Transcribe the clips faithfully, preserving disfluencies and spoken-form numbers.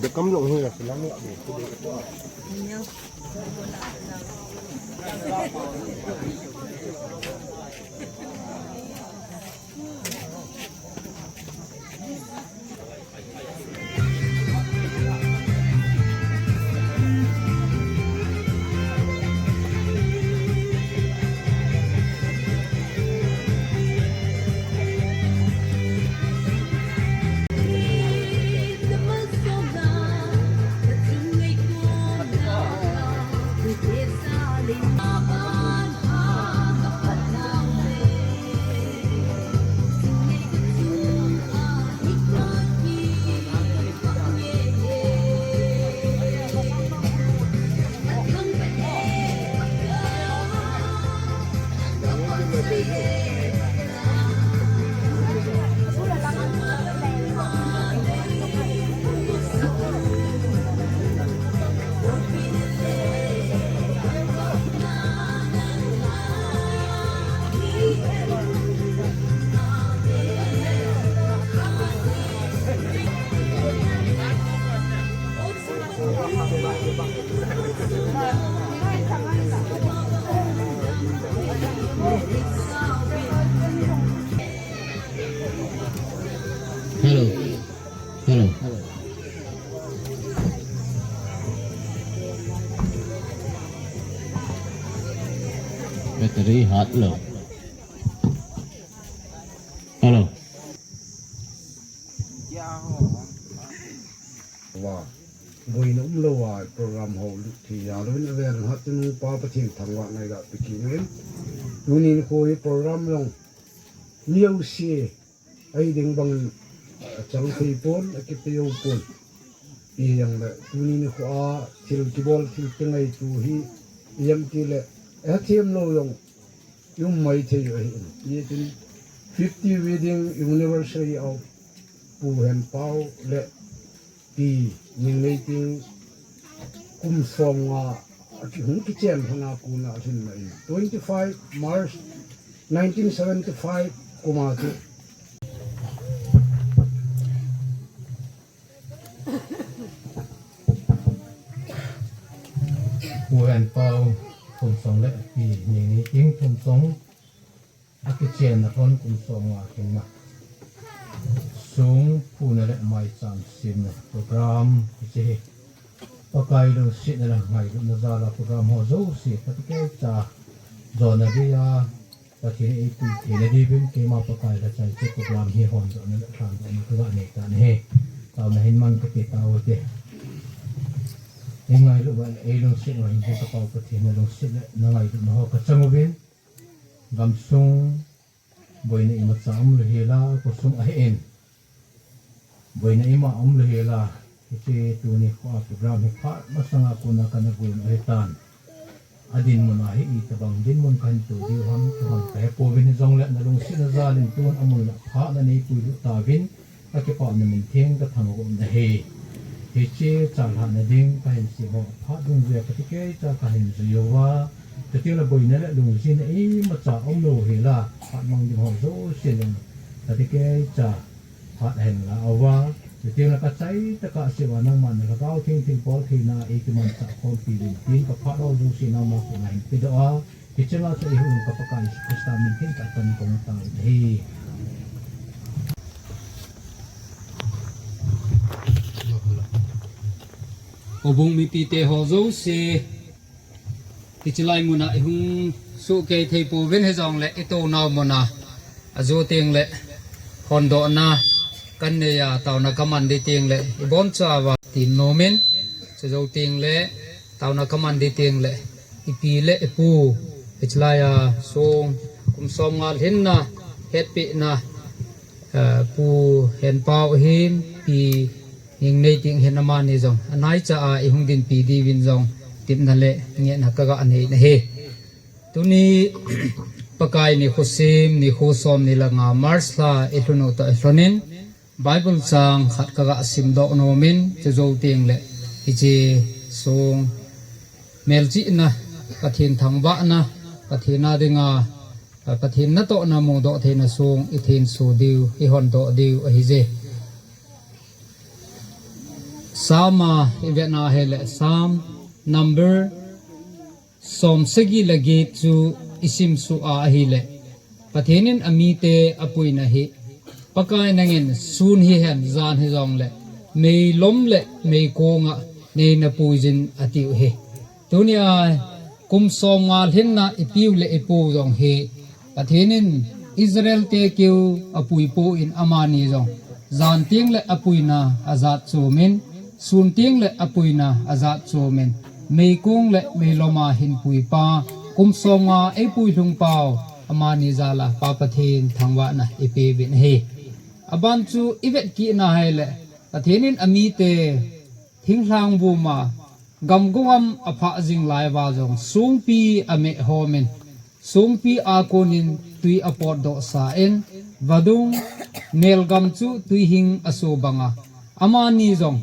Dekam long hi la silang la. Hello. Hello. Battery hat lou. Hello. Wa. Boina umlou a program ho lut thei a lou in avel hat nu pa Pathen thangvah ngai ga piki nu in. Tunin kho hi program long. Miau si. Ei ding bang a chang thei pon, a kipeu pon. Pi yang le, tuni nikho a thil kibol thil kingai tu hi, ijemai ti le, a them lou jong, i um mai thei u ahi. Ijeh inem, fifty wedding anniversary of Pu Henpao le Pi Ningneiting kum som nga a ki hung kichen lhon a kon a lhin na in. Twenty five March nineteen seventy five kum a chu. Pu Henpao kum som le Pi Ningneiting kum som. A kichen na thon kum som nga kin na. Sung phuna le maicham simna program hiche hi. Pakai lungsetna le ngailutna jal a program ho jouse, Pathen keicha jona dia, Pathen in eipui theina diuvin keima Pakai lhacha hiche program hi hondohna le lhandohna kaga nei tan ahi. Taona hin mang kati tau hite. Ei ngailut uva le ei lungset uva hin Pakai Pathen na lungset le na ngailutna ho kachang uvin. Gamsung boina imacha umlou hela, khosung ahin boina ima umlou hela, hiche tuni kho a program hi phat masanga kona kana gon ahitan. Adinmun a hi itobang dinmun kahin to diu ham, tu ham kahe pouvin hijongle na lungsetna jal in tun amun le aphat na neipui lut tauvin, kakipah na min theng kathangvah na ahi. Hiche chalhahna ding kahin sem ho aphat dungjuia kati keicha kahin jui uva. Chuteng le boina le lungjinna imacha umlou hela, phat mang ding ho jouse le kati keicha phat ahin la uva. Chuteng le kachai tah a seiuva nangma na Lhagao Theng thilbol theina eikimanchah khompi uvin tin kaphat ho jouse nangma koma hin pedoh a. Hiche nga chu eihon ka Pakai Jesu Christa min theng tah a pan kong tao ahi. Houbung mipite ho jouse, hiche lai muna ihung sohkei thei pouvin hijongle itou nau muna ajo teng le hondohna kanei a taona kaman ding teng le ibonchauva tin nomin, chujou teng le taona kaman ding teng le ipi le ipu, hiche lai a song kum som nga lhinna hetpehna, eh, Pu Henpao hin Pi Ningneiting hin amani jong anaicha a ihung dinpi diuvin jong tepna le ngehna kaga nei na ahi. Tuni Pakai nikho sim, nikho som ni le nga March lha ilhun u toh ilhonin, Bible chang khat kaga simdoh nomin, chujou teng le hiche song melchihna, Pathen thangvahna, Pathen a dinga Pathen natohna mudoh theina song i thenso diu, i hondoh diu ahi je. Psalm a i vetna ahile, Psalm number som sagi le get chu i simsuh a ahile, Pathen in amite apuina hi, Pakai nangin sun hihen jan hijongle, meilom le meikong a nei napuijin atiu hi. Tunia kum somnga lhinna i piu le i pu jong hi, Pathen in Israel te keu apuipoi, amani jong jan teng le apuina ajat chomin, sun teng le apuina ajat chomin, meikong le meilom a hin puipa, kum somnga eipui lhungpau, amani jal a Pa Pathen thangvahna i peuvin ahi. Aban chu i vet kitna ahile, Pathen in amite thinglhang vum a, gamgo gam aphah jing lai uva jong songpi ameh homin, songpi a konin twi apotdoh sa in, vadung, nelgam chu twi hing aso banga, amani jong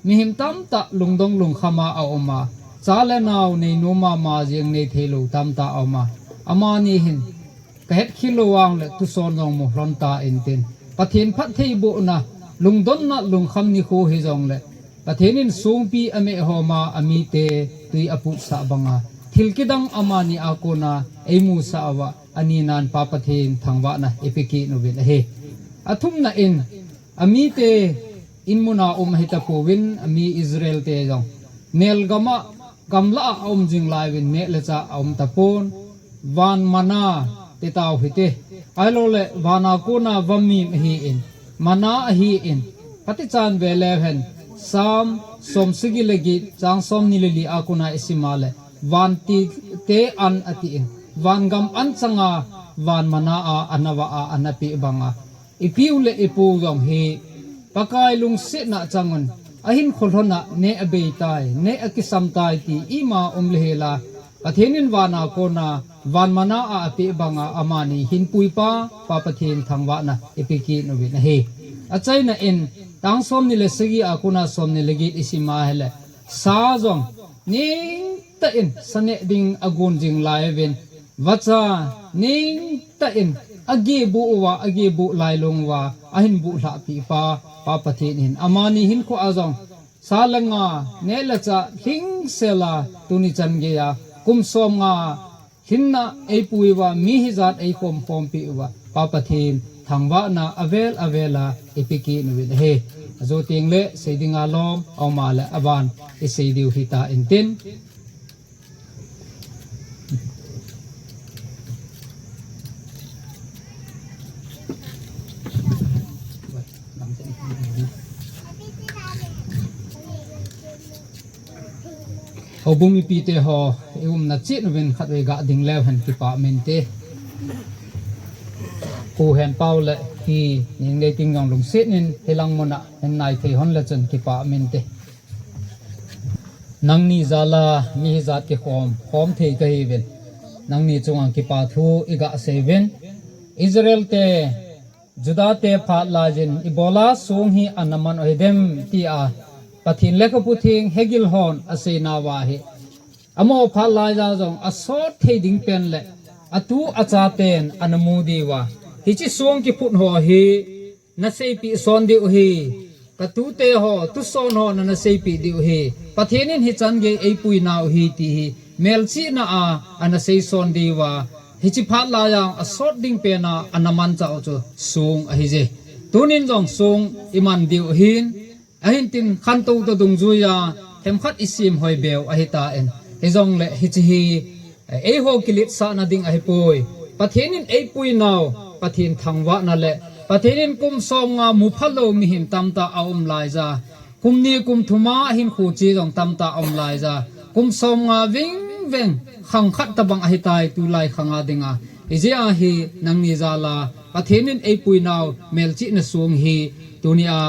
mihem tamtah lungdong lungkham a aum a, cha le nao neinom mama jeng, neitheilou tamtah aum a, amani hin kahetkhel lou vangle tuson jong mu lhon ta intin, Pathen phattheibohna, lungdonna lungkham nikho hijongle, Pathen in songpi ameh homa amite twi aputsah banga, thil kidang amani a kona eimusah uva, aninan Pa Pathen thangvahna i pe kit uvin ahi. Athumna in, amite inmuna um ahitapouvin, ami Israel te jong nelgam a, gamlah a aum jing lai uvin, neh le chah aum tapon, van mana ti tau hite, ahiloule vana kona vammim ahin, mana ahin, katichan ve leuhen, Psalm som sagi le get chang somni le li a kona i sim a le, vantil te an atin, vangam an changa van mana a ana vah a ana peh banga, i piu le i pu jong hi Pakai lungsetna changun ahinkho lhon a neh abeitai, neh akisamtai ti ima um le hela, Pathen in vana kona van mana a apeh banga amani hin puipa, Pa Pathen thangvahna i pe kit uvin ahi. Achaina in, chang somni le sagi a kona somni le get i sim a ahile, sa jong nengtah in sa neh ding agon jing lai uvin, vacha nengtah in ageh buh uva, ageh buh lailung uva ahin buhlhahpeh pa, Pa Pathen in amani hinkho a jong sa le nga, neh le chah lhingsel a tuni chan geiya kum somnga lhinna eipui uva, mi hijat eikhom khompeh uva, Pa Pathen thangvahna avel avel a i pe kit uvin ahi. Ajo tengle sei dinga lom aum a le aban i sei diu hita intin. Houbung mipite ho, i umna chet uvin khatvei ga ding leu hen, kipah mente. Pu Henpao le Pi Ningneiting jong lungset in hilang mun a hin nai thei hon le chun kipah mente. Nangni jal a mi hijat kikhom khom thei kahiuvin, nangni chunga kipa thu i ga sei uvin. Israel te, Juda te phat laiyin ibola song hi ana man u hidem tia Pathen Lekhabu Theng Haggai hon aseina uva hi, amaho phat laiya jong asot thei ding pen le atu achaten ana mu diuva, hiche song kiphut ho hi na seipeh son diu ahi, ka tute ho, tuson ho nana seipeh diu ahi, Pathen in hichan gei eipui nau ahi ti hi melchihna a ana seison diuva, hiche phat laiya asot ding pen a ana manchah u chu song ahije. Tunin jong song iman diu ahin, ahin tin khantou toh dungjuiya themkhat isem hoi beu ahitan, hijongle hiche hi eiho kiletsahna ding ahipoi. Pathen in eipui nau, Pathen thangvahna le Pathen in kum som nga mu phalou mihem tamtah aum laiya, kum ni kum thum a hinkho che jong tamtah aum laiya, kum som nga vengveng khang khat tobang ahitai tulai khang a dinga. Hijeh a hi nangni jal a Pathen in eipui nau melchihna song hi tunia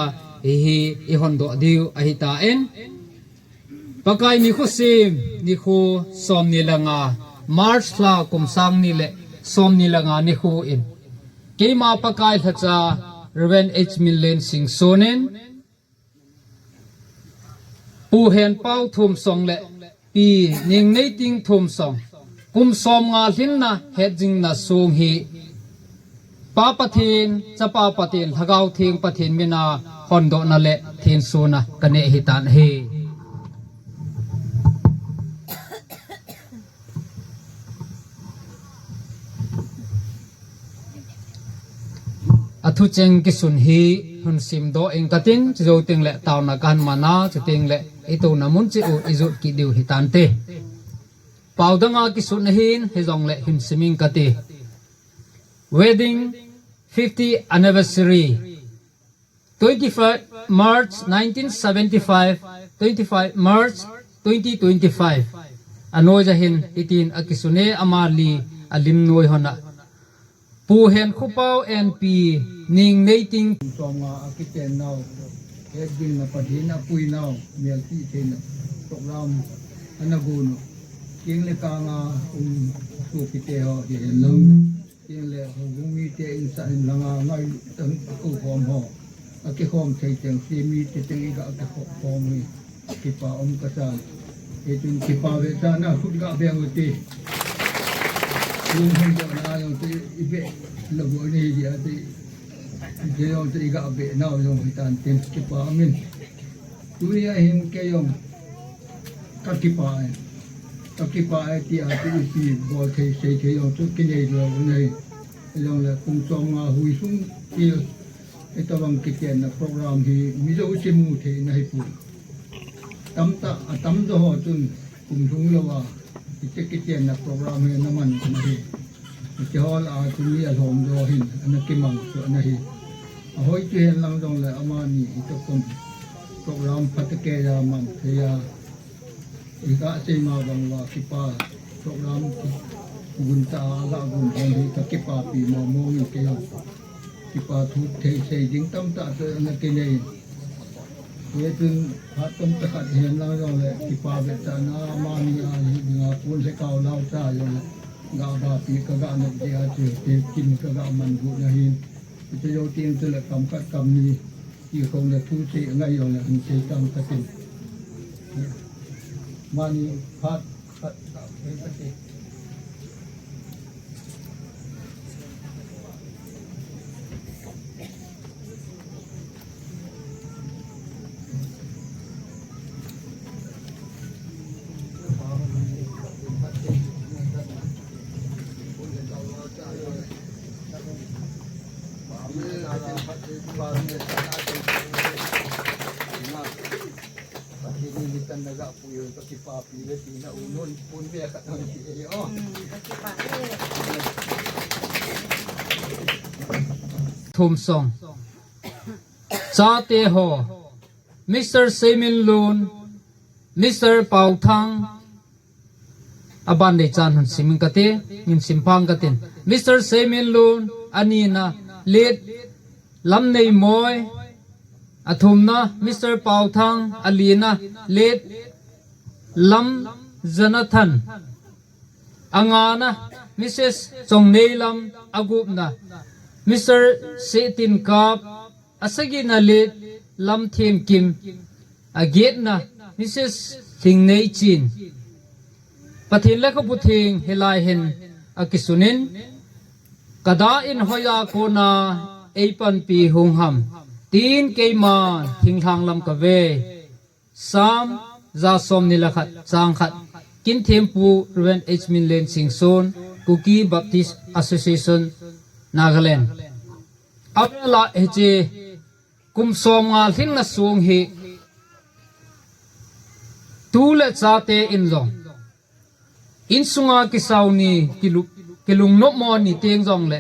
hi, hi ihondoh diu ahitan. Pakai nikho sem, nikho somni le nga, March lha kum sang ni le somni le nga nikho in, keima Pakai lhacha Reverend H Minlen Singson in, Pu Henpao Thumsong le Pi Ningneiting Thumsong, Kum som nga lhinna hetjingna song hi Pa Pathen, Chapa Pathen, Lhagao Theng Pathen mina hondohna le thensona kanei ahitan ahi. Athucheng kisun hi hin simdoh inge katin, chujou teng le taona kahin mana, chuteng le itouna mun cheh u ijot kit diu hitante. Pao danga kisun ahin, hijongle hin sim inge kati. Wedding fifty anniversary. Twenty-five March nineteen seventy-five, twenty-five March twenty twenty-five. Anoija hin hitin akisun e, amani alim noi hon a. Pu Henkhoupao N P, Ningneiting. Kum som nga akichen nau, hetjingna, Pathen apuinau, melchih theina program ana gon u. Keng le kang a um sopite ho hihen lang, keng le houbung mite in sa in langa ngai tan akou khom ho, akikhom thei teng, se mite teng iga kikhom hi. Kipa um kasa. Hichun kipa vetsahna khut ga beng u hite. Tun hung dohna jong chu ibe lou u ahi jeh a chu, hiche jong chu iga be nau jong hitan tin, kipa um in. Tuni a hin kei jong kakipah e. Kakipah e tia chu ipi bol thei sei thei jong chu kinei lou u ahi. Hijongle kum som nga hui sung til Hitobang kichenna program hi mi jousen mu thei na hipon. Tamtah, atamjo ho chun kum lhung louva, hiche kichenna program hi ana man u ahi. Hiche ho lah a chun mi alhom jo hin ana kimang chu ana hi. Ahoi chu hen lang jongle amani hiche kum program phatecha a man thei a. Iga sei ma bang uva kipa program gun tah a ga gon hon hi kakipapi mong mong in kei jong. Kipa thu thei sei ding tamtah chu ana kinei. Hichun phat tamtah khat hen lang jongle kipa vetsahna mani a hi dinga pon lhekao lau cha jongle ga vapi kaga nop jeh a chu, hitin kaga man got na hin. Hiche jou teng chule kam khat kam ni ti khong le thu sei ngai jongle hin sei tam katin. Mani phat khat khat thei kati. Thum song. Chate ho. Mister Seiminlun, Mister Paothang, aban dei chan hin sim inge kati, hin sim phang katin. Mister Seiminlun, anina, Late Lamneimoi, athumna, Mister Paothang, alina, Late Lamjonathan, angana, Missus Chongneilam, agupna, Mister Sehtinkap, asagina Late Lamthenkim, agetna Missus Lhingneichen. Pathen lekhabu theng hilai hin akisunin, kada in hoiya kona eipanpi hung ham, tin keiman thinglhang lam kave. Psalm ja somni le khat, chang khat. Kinthempu Reverend H Minlen Singson, Kuki Baptist Association, Nagaland. Avela hiche kum som nga lhinna song hi tu le chate in jong, insunga kisao ni, kilu-, kilungnop mo ni teng jongle,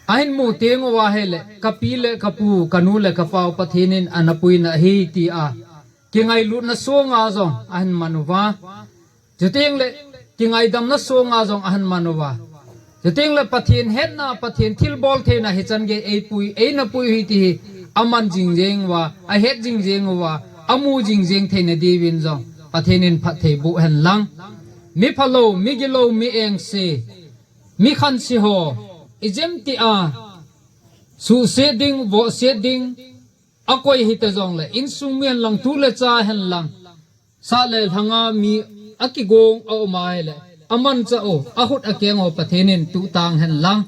ahin mu teng uva hile, kapi le kapu, kanu le kapau Pathen in ana puina ahi tia kingailutna songa jong ahin man uva. Chuteng le kingaidamna songa jong ahin man uva. Chuteng le Pathen hetna, Pathen thilbol theina hichan gei eipui, eina pui hi ti hi aman jing jeng uva, ahet jing jeng uva, amu jing jeng theina diuvin jong Pathen in phatthei boh hen lang. Mi phalou, mi gilou, mi engse, mi khanse ho, ijem tia suhset ding, vohset ding, akoi hita jongle, insung mi hen lang, tu le cha hen lang, sah le lhanga mi akigong a um a hile, amanchah u, akhut akeng u Pathen in tuhtang hen lang.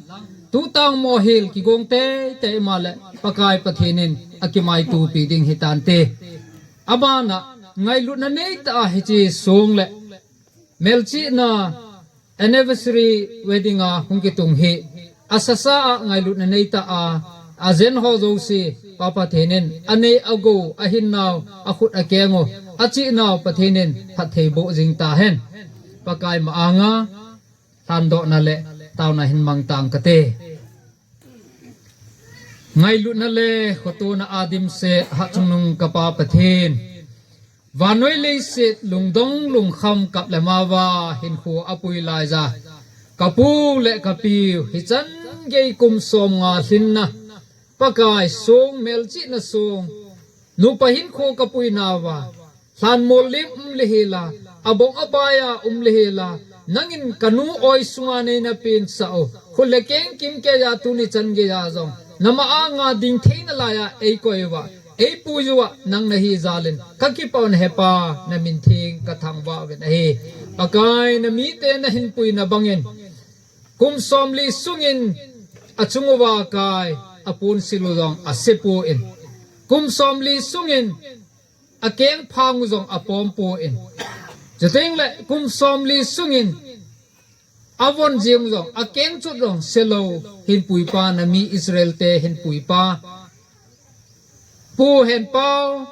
Tuhtang mohil kigong teitei ma le Pakai Pathen in akimaitopi ding hitante. Abana ngailutna neitah a hiche song le melchihna anniversary wedding a hung kitung hi asasa a ngailutna neitah a ajen ho jouse Pa Pathen in anei agou ahinnau akhut akeng u achihnau Pathen in phatthei boh jing tahen. Pakai ma anga lhandohna le taona hin mang tang kate. Ngailutna le khotona a dimset hatchungnung ka Pa Pathen. Vannoi leiset lungdong lungkham kap le mava hinkho apui laiya ka pu le ka piu hichan gei kum som nga lhinna Pakai song melchihna song nupa hinkho ka puinauva lhanmol lim um le hila, abong abaiya um le hila, nangin kanu oi sunga nei napensah u, khut le keng kimkeiya tuni chan geiya jong nama anga ding theina laiya eikoi uva, eipui uva nang nahi jalin kakipah un he Pa, namin theng kathangvah uvin ahi. Pakai namite nahin puina bangin kum somli sungin achung uva kai, aponsil u jong asepon, kum somli sungin akengphang u jong apompon, chuteng le kum somli sungin avon jeng u jong akengchot jong selou hinpui Pa, nami Israel te hinpui Pa, Pu Henpao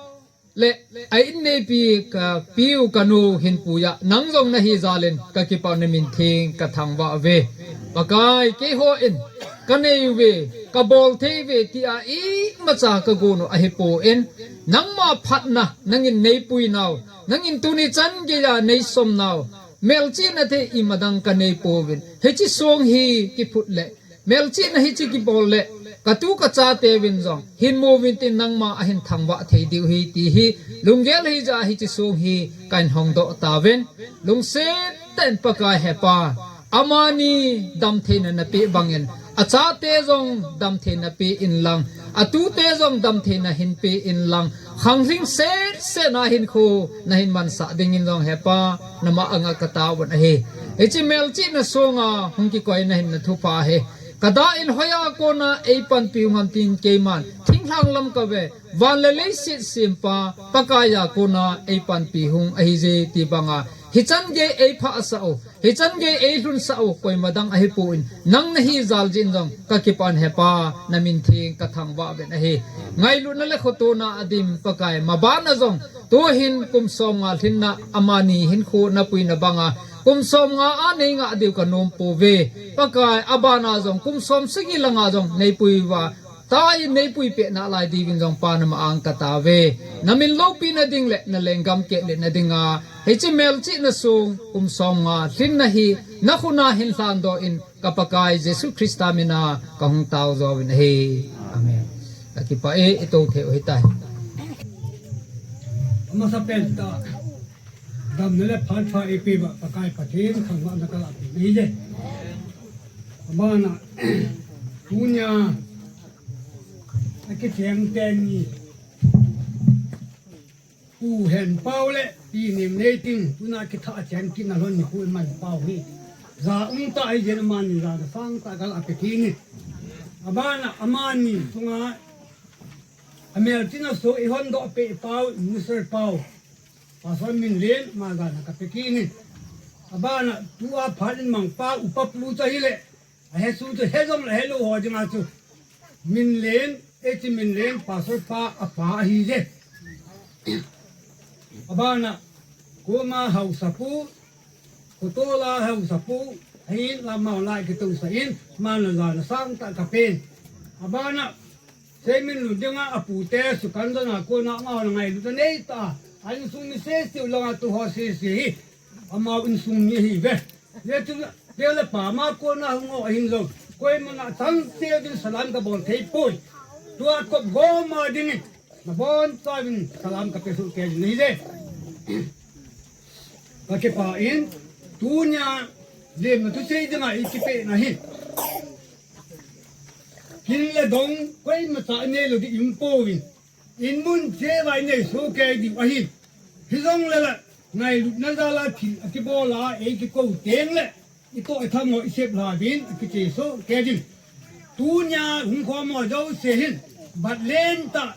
le a inneipi ka piu kanu hinpuiya nang jong nahi jalin kakipah, namin theng kathangvah uve. Pakai keihon kanei uve, kabol thei uve tia imacha kagon u ahipon, nangma phatna nangin neipuinau, nangin tuni chan geiya neisomnau melchihna thei imadang kaneipouvin, hiche song hi kiphut le melchihna hiche kibol le katu kachate uvin jong hinmu uvin tin nangma ahin thangvah thei diu ahi ti hi lunggel hija hiche song hi kahin hongdoh tauvin, lungset tah in Pakai he Pa, amani damtheina napeh bangin achate jong damtheina pe inlang, atute jong damtheina hinpe inlang, khanglhing setset na hinkho nahin mansah dingin jong he Pa, nama anga kataovun ahi. Hiche melchihna songa hung kikoina hin nathupha hi kada in hoiya kona eipanpi u ngam tin keiman thinglhang lam kave, van le leiset sempa Pakaiya kona eipanpi hung ahije ti banga hichan gei eiphasah u, hichan gei eilhunsah u koima dang ahipon, nang nahi jal jeh in jong kakipah un he Pa, namin theng kathangvah uvin ahi. Ngailutna le khotona a dim Pakai, mabana jong tuhin kum somnga lhinna amani hinkho napuina banga kum somnga a neingah diu kanompouve. Pakai, abana jong kum somsagi langa jong neipui uva, tai neipui peh nalai diuvin jong Pa, nama anga katao uve. Namin loupina ding le nalenggam kehletna dinga hiche melchihna song kum somnga lhinna hi nakhut a hin lhandoh in ka Pakai Jesu Christa mina kahung tao jouvin ahi. Amen. Kakipah e, itou thei u hitai. Amasapen tah, damna le phat pha eipeuva Pakai Pathen thangvahna kalahpeh ahije. Abana, tunia akicheng teni Pu Henpao le Pi Nemneiting, tuna kitha acheng kit nalhon nikho imanpau hi ja umtah ahijeh in amani jana sangtah kalahpeh kit in. Abana amani chunga amelchihna song eihondoh peh pau, Mister Pau, Pastor Minlen, ama jana kapeh kit in. Abana tua phat in mangpa upa pu chu ahile, ahesoh chu hejong le helou ho dinga chu Minlen, H Minlen, Pastor pa apa ahije. Abana koma haosapu, khotola haosapu ahin, lama lai kitousah in, amana jana sangtah kapen. Abana Seiminlun dinga apute sukan jona kona amaho ngailutna neitah a insung mi sese u langa tuho sese hi amau insung mi ahiuve. Hijeh chun, teu le pama kona hung ho ahin jong, koiman achangseuvin salam kabol theipoi. Tua kop goma dingin nabonchauvin salam kapesoh kei ding ahije. Kakipah in, tunia lemna thusei dinga ikipehna hi kin le dong koimacha ineilou ding umpouvin, inmun cheh uva inei sohkei diu ahi. Hijongle la, ngailutna jal a thil akibol a, eikikou teng le, itoh itham ho isep lha uvin, akiche soh kei jin. Tunia hung khom ho jouse hin, bat lentah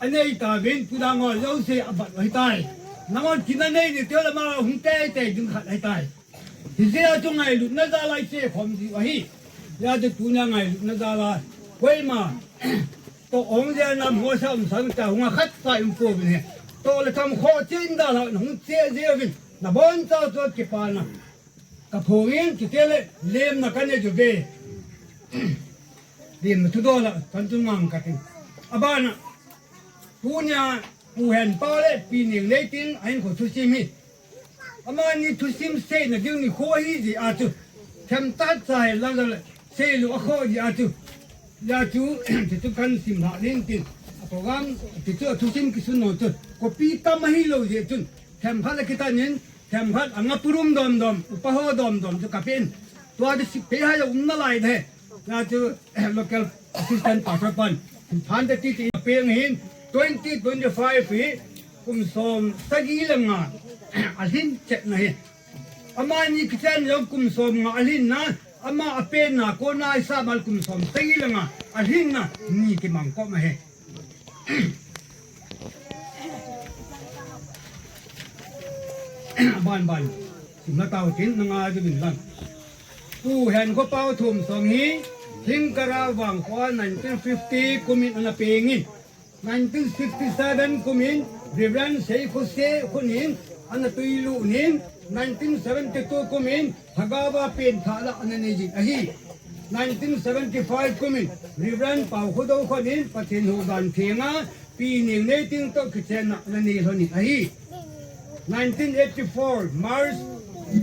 anei tauvin, pu dang ho jouse abat u ahitai. Nangho kin anei ding teu le ama hung teitei ding khat ahitai. Hijeh a chu ngailutna jal a iche khom jiu ahi. Hijeh a chu tunia ngailutna jal a koima toh hung jeh a nam ho sa um sang ta hung a khat sa um pouvin ahi. Toh le tham khoh chen dalhah na hung che jeh uvin, nabonchauva kipana kaphongin, chuteng le lemna kanei uve. Lemna thudol a chan chun mang kating. Abana, tunia Pu Henpao le Pi Nengneiting ahinkho thusim hi, amani thusim seina ding nikho ahijeh a chu, themtah cha hi lang le seilou akhoh jeh a chu, hijeh a chu, chuchu kahin simlhah leng tin, a program, chuchu athusim kisun ho chu copy tam ahilou jeh chun, themkhat le kitan in, themkhat anga purum domdom, upa ho domdom chu kapen. Tua chu sipeh hai a um nalai de. Hijeh a chu, local assistant pastor pan, phan te titi peng hin, twenty twenty-five hi kum som sagi le nga alhin chetna ahi. Amani kichen jong kum som nga alhinna, ama apenna kona isap mal kum som sagi le nga alhinna ni kimang kop ahi. Ban ban, simna tao tin nanga juvin lang. Pu Henkho Pao Thumsong hi Lhingkara Vangkho a nineteen fifty kumin ana pengin, nineteen sixty-seven kumin Reverend Seikhose khun in ana tuilut in, nineteen seventy-two kumin Lhagao a penthah lah ana neijin ahi. Nineteen seventy-five kumin Reverend Paokhodou khun in Pathen huhdan thenga Pi Nengneiting toh kichenna ana neilhonin ahi. Nineteen eighty-four March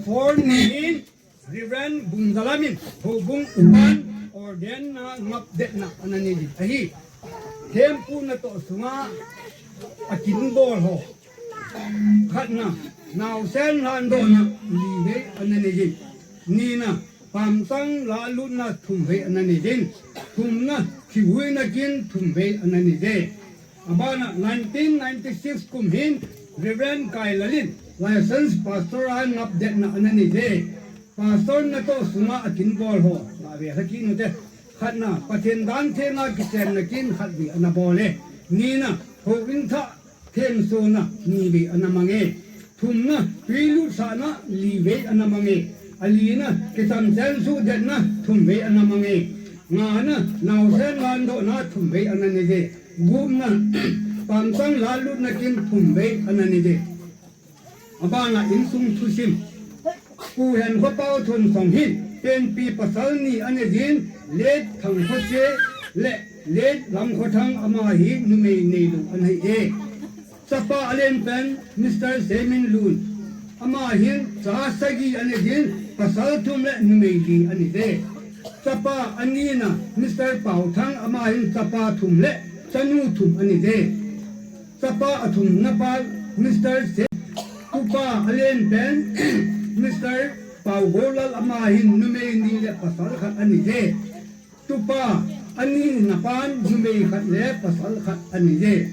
four ni in Reverend Bungzalam in Houbung Upan ordain a ngapdetna ana neijin ahi. Thempu natoh sunga akinbol ho. Khatna, naosen lhandohna livei ana neijin. Nina, pamchang lahlutna thumvei ana neijin. Thumna, thihuina kin thumvei ana neije. Abana nineteen ninety-six kum hin Reverend Kailal in License Pastor a ngapdetna ana neije. Pastor natoh sunga akinbol ho, la ve lha kit ute. Khatna, Pathen dan thenga kichenna kin khatvei ana bole. Nina, houin thah thensona nivei ana mange. Thumna, twilutsahna livei ana mange. Alina, kichamchen suhdetna thumvei ana mange. Ngana, naosen lhandohna thumvei ana neije. Gupna, pamchang lahlutna kin thumvei ana neije. Abana insung thusim. Pu Henkho Pao Thumsong hin penpi pasal ni aneijin, Late Thangkhoche le Late Lamkhothang, ama hi numei neilou ana hi e. Chapa alenpen Mister Seiminlun, ama hin cha sagi aneijin, pasal thum le numei li aneije. Chapa anina Mister Paothang, ama hin chapa thum le chanu thum aneije. Chapa athumna pa Mister Se, tupa alenpen Mister Paogoulal, ama hin numei ni le pasal khat aneije. Tupa anina pan numei khat le pasal khat aneije.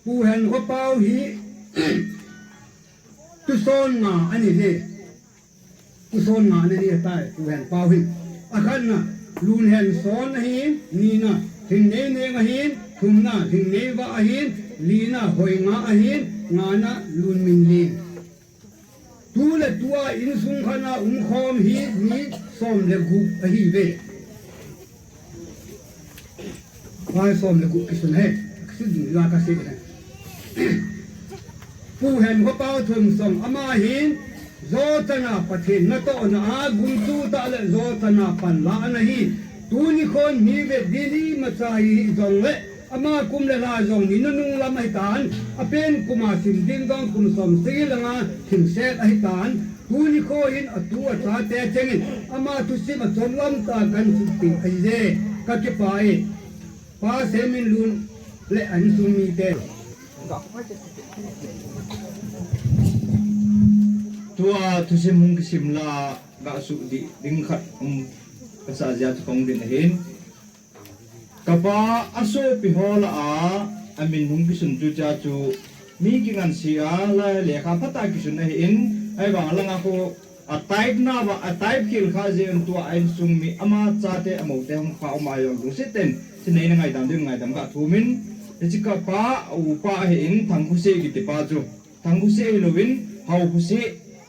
Pu Henkho Pao hi tuson nga aneije. Tuson nga ana nei tai, Pu Henpao hin. Akhatna, Lunhenson ahin, nina, Lhingneineng ahin, thumna, Lhingneivah ahin, lina, Hoingah ahin, ngana, Lunminlen. Tuletua insung khatna umkhom hi mi som le gup ahiuve. Vai som le gup kisun ahi. Kisun ding la kasei ahi. Pu Henkho Pao Thumsong, ama hin, Jochana Pathen natohna a gumchu tah le jochana panla ana hi. Tuni khon mi vet ding imacha hijongle, ama kum le lha jong ni nunung lam ahitan, apen kuma sim ding jong kum som sagi le nga thingset ahitan, tuni kho hin atu achate chengin, ama thusim achom lam tah kahin sutpeh ahije. Kakipah e. Pa Seiminlun le insung mite. Tua thusim hung kisim la, gah sut ding, ding khat, um, kasah jeh a chu kahung ding ahin. Kapa asopi ho lah a, amin hung kisun chu cha chu, Mi kingansia, lai lekha phatah kisun ahin, ahivang langa khu a type na va, a type khel kha jeh un tua a insung mi ama chate amou te hung kha um a jong lungset ten, chinei na ngaidam din ngaidam ka thumin, hiche kapa, upa ahin, Thangkhosih kiti pa chu. Thangkhosih hilouvin, Haokhosi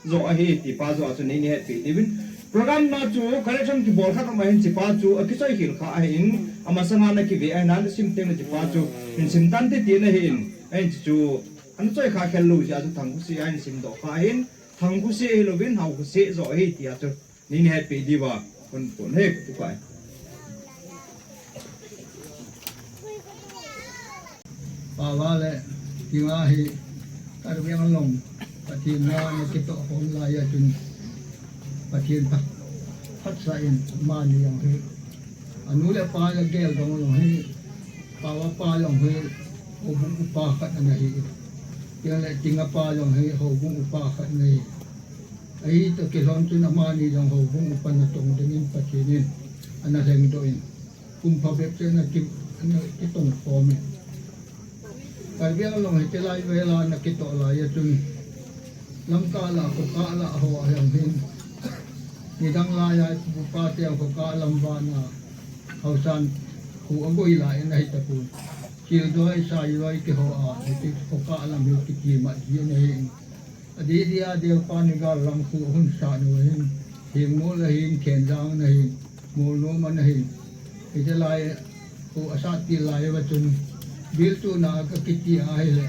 jo ahi ti pa jo a chu nei ni hetpi diuvin. Program na chu correction kibol khat um ahin hiche pa chu, akichoi khel kha ahin, amasanga na kive ahin, asim teng na hiche pa chu, hin sim tante ti na hin, ahin hiche chu, Ana choi kha khel lou jeh a chu Thangkhosih a hin sim doh kha hin, Thangkhosih hilouvin Haokhosi jo ahi ti a chu. Nei ni hetpi diuva, kon kon he tu kai. Paova le, tinga hi, Karbi Anglong, Pathen na, na kitoh khom lai a chun, Pathen phat, phatsah in, amani jong hi, anu le apa le gel dong jong hi, Paova pa jong hi, houbung upa khat ana hi. Chule tinga pa jong hi houbung upa khat ana hi. Ahi toh kilhon chun amani jong houbung upa natong dingin Pathen in ana lhengdoh in. Kum phabep chun ana ki, ana kitong khom in. Karbi Anglong hi tilai vela ana kitoh lai a chun. Lamka lah, khokah lah ho a jong hin. Nidang lai a, pu pa te khokah lam vana. Haosan khu agoi lai in ahi tapon. Kildoi, Saidoi kiho a, hiti khokah lam hi kiti mat ji ana hi. Adeh deh a Deopa Nigal lam khu ahung sah nu ahin. Hengmol ahin, Khenjang ana hin, Molnom ana hin. Hiti lai khu asat til lai uva chun. Biltuna ka kiti ahile.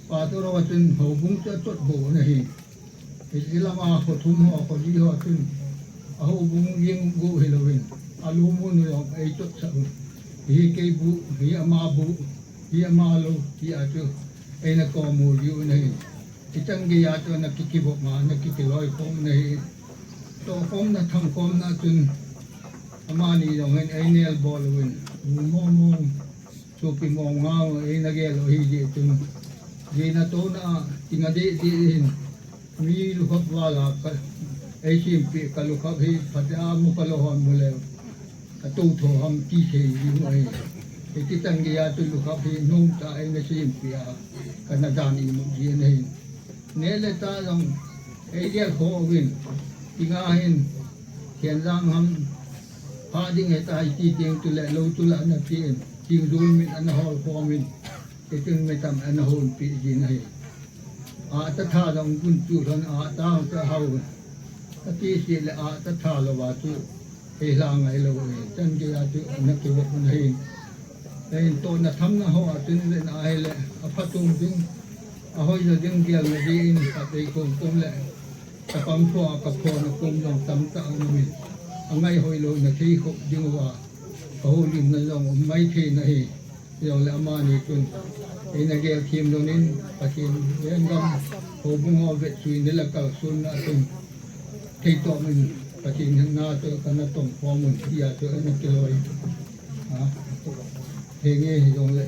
Patoro a chun houbung chu achot bou ana hin. Hiche lama kho thum ho, kho li ho chun, a houbung jeng bou hilouvin, a lum u nu jong ei chot sah un. Hi kei bu, hi ama bu, hi ama lou, hi a chu, eina kom u diu ana hi. Hichan gei a chu ana ki, kivop ma, ana ki, kiloi khom ana hi. Tohkhomna, thamkhomna chun, amani jong hin ei nel bol uvin, bu mong mong. Sopi mong ngau eina gel u ahi jeh chun. Jina tona, tinga deh deh hin. Mi lukhap vala ka, ei simpi ka lukhap hi phatea mu ka lou hon mu le. Ka tou tho ham ti sei ji mu ahi. Hiti chan gei a chu lukhap hi nom ta eina simpi a. Kana dan imut ji ana hin. Neh le chah jong, ei gel kho uvin, tinga hin, Khenjang ham, pha ding ahitai ti teng chule lou chula ana chen, thing jol min ana hol khom in, hitin mi tam ana hon pi jin ahi. Ahta tha jong gun chu lhon ahta hon ta hau. Ka ti si le ahta tha louva chu, Hei lha ngai lou e, chan gei a chu ana kivop u ahi. Hei tohna thamna ho a chun ven ahile, aphatum ding, ahoi jo ding gelna ding in, ka tei kom kom le, ka pang pho a ka phona kom jong tamtah a um in, angai hoi louna thei khop ding uva, ka houlimna jong um mai thei na hi. Jongle amani chun eina gel them lhonin, Pathen lenggam houbung ho vetsui ni le kalsonna chun thei tom in Pathen henga chu kana tong khom un tia chu eina kiloi. Ha? Henge hijongle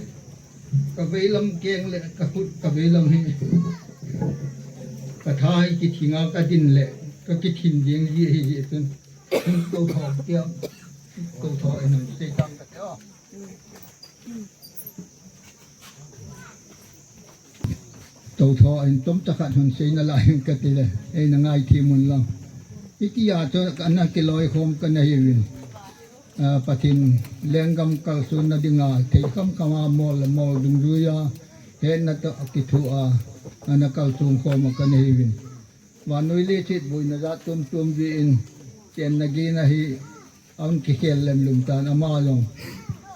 ka veilam keng le ka khut ka veilam hi ka tha hi kithinga ka din le ka kithin ding ji hi ji chun. Tou tho tia, tou tho in sei tang ka te o. Tou tho in tom ta khat hon sei nalai in ka ti le, eina ngai them un lang. Hitia chu kana kiloi khom kana hiuvin. A, Pathen lenggam kalsonna dinga, thei kham kham a mol le mol dungjui a, hetna toh kithoa, ana kalsong khom a kana hiuvin. Vannoi leiset boina jat chom chom jeh in, chenna gehna hi, ahung kikhel lemlum tan ama jong.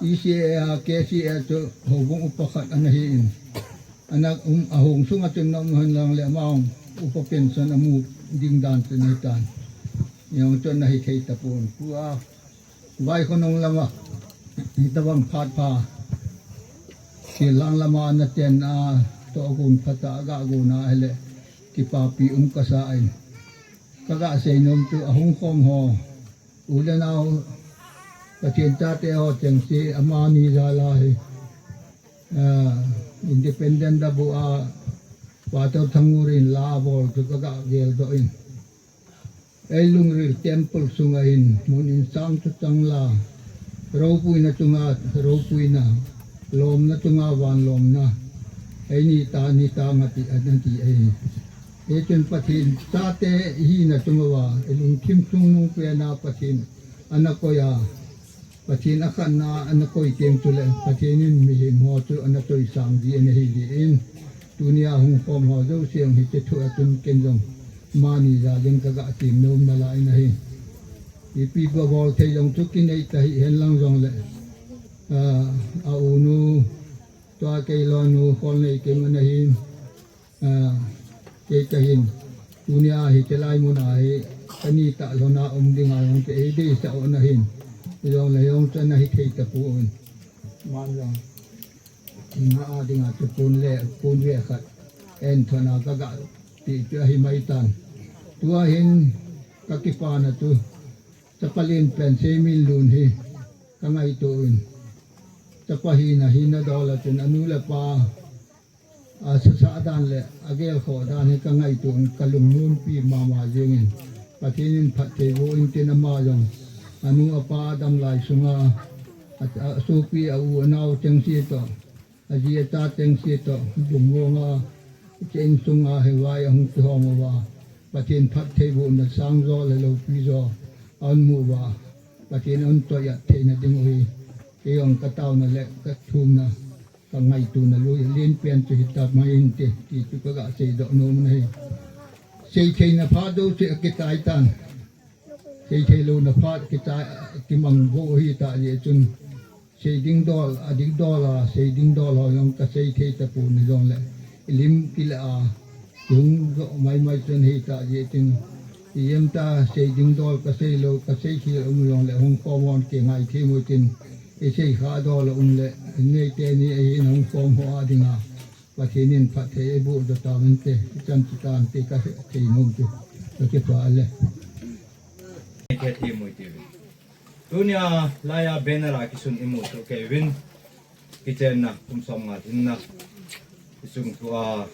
E C A a, K C A chu houbung upa khat ana hi in. Ana um, ahung sunga chun na um hen lang le ama jong upa pension amu ding dan chu nei tan. Jong chu ana hi thei tapon. Tua, Vaikhonung lama, hitobang phat pha. Silhang lama ana chen a, tohgon phatah a ga gon a ahile, kipapi um kasa in. Ka ga seinom chu ahung khom ho. U le nao, Pathen chate ho chengse, amani jal a hi. Ah, Independent Day bu a, Pato Thangur in la abol chu ka ga geldoh in. Ei Lungril Temple sunga hin, mun insang chu chang la, ropuina chunga, ropuina, lomna chunga, van lomna. Eini ta ni ta ngati anati ei. Echun Pathen chate ihina chunga va, ilungthim chungnung pena Pathen ana koiya. Pathen akhanna ana koi teng chule, Pathen in mihem ho chu ana choisang ji ana hi jin. Tunia hung khom ho jouse hiche thu a chun ken jong mani jal in kaga tem nom nalai in ahi. Ipi bol thei jong chu kinei ta hihen lang jongle, a, a unu, tua kei lonu Kholneikim ana hin, a, kei kahin. Tunia hiche lai muna hi, kani ta lhona um dinga jong chu eideisah u ana hin. Jongle jong chu ana hithei tapon. Man jong. Ina a dinga chu pon le, pon ve khat. En thona kaga ti chu ahi maitan. Tua hin kakipana chu. Chapa lenpen Seiminlun hi kangaito in. Chapa hina hina dol a chun anu le apa asasa dan le agelkhoh dan hi kangaito in kalungnompi mama jengin. Pathen in phatthei boh in tin ama jong. Anu apa adam lai sunga a, a, asopi a u anao chengse toh. Aji acha chengse toh, lungmong a, cheng sunga hivai ahung kihong uva. Pathen phattheibohna sangjo le loupijo, ahin mu uva. Pathen ahin toiyat theina ding u hi. Kei jong kataona le kathumna, kangaitona lui, lenpen chu hitam ahin ti, ti chu kaga seidoh nom u ahi. Seitheina phat jouse akitai tan. Seithei louna phat kitai, kimang bou hitah jeh chun. Seiding dol, ading dol a, seiding dol ho jong kaseithei tapon hijongle. Ilim kila a, hung jo maimai chun hitah jeh chun. Ijemtia seiding dol kaseilou, kaseikhel um jongle, hung khom hon kingai thei mo chun. Isei kha dol a um le, nei teni ahin hung khom ho a dinga. Pathen in phatthei eiboh jo tauvinte, ichan chu tante kathei nom chu. Kakipah le. Tunia laiya banner a kisun imu soh kei uvin. Kichenna, kum somnga lhinna. Kisung thua.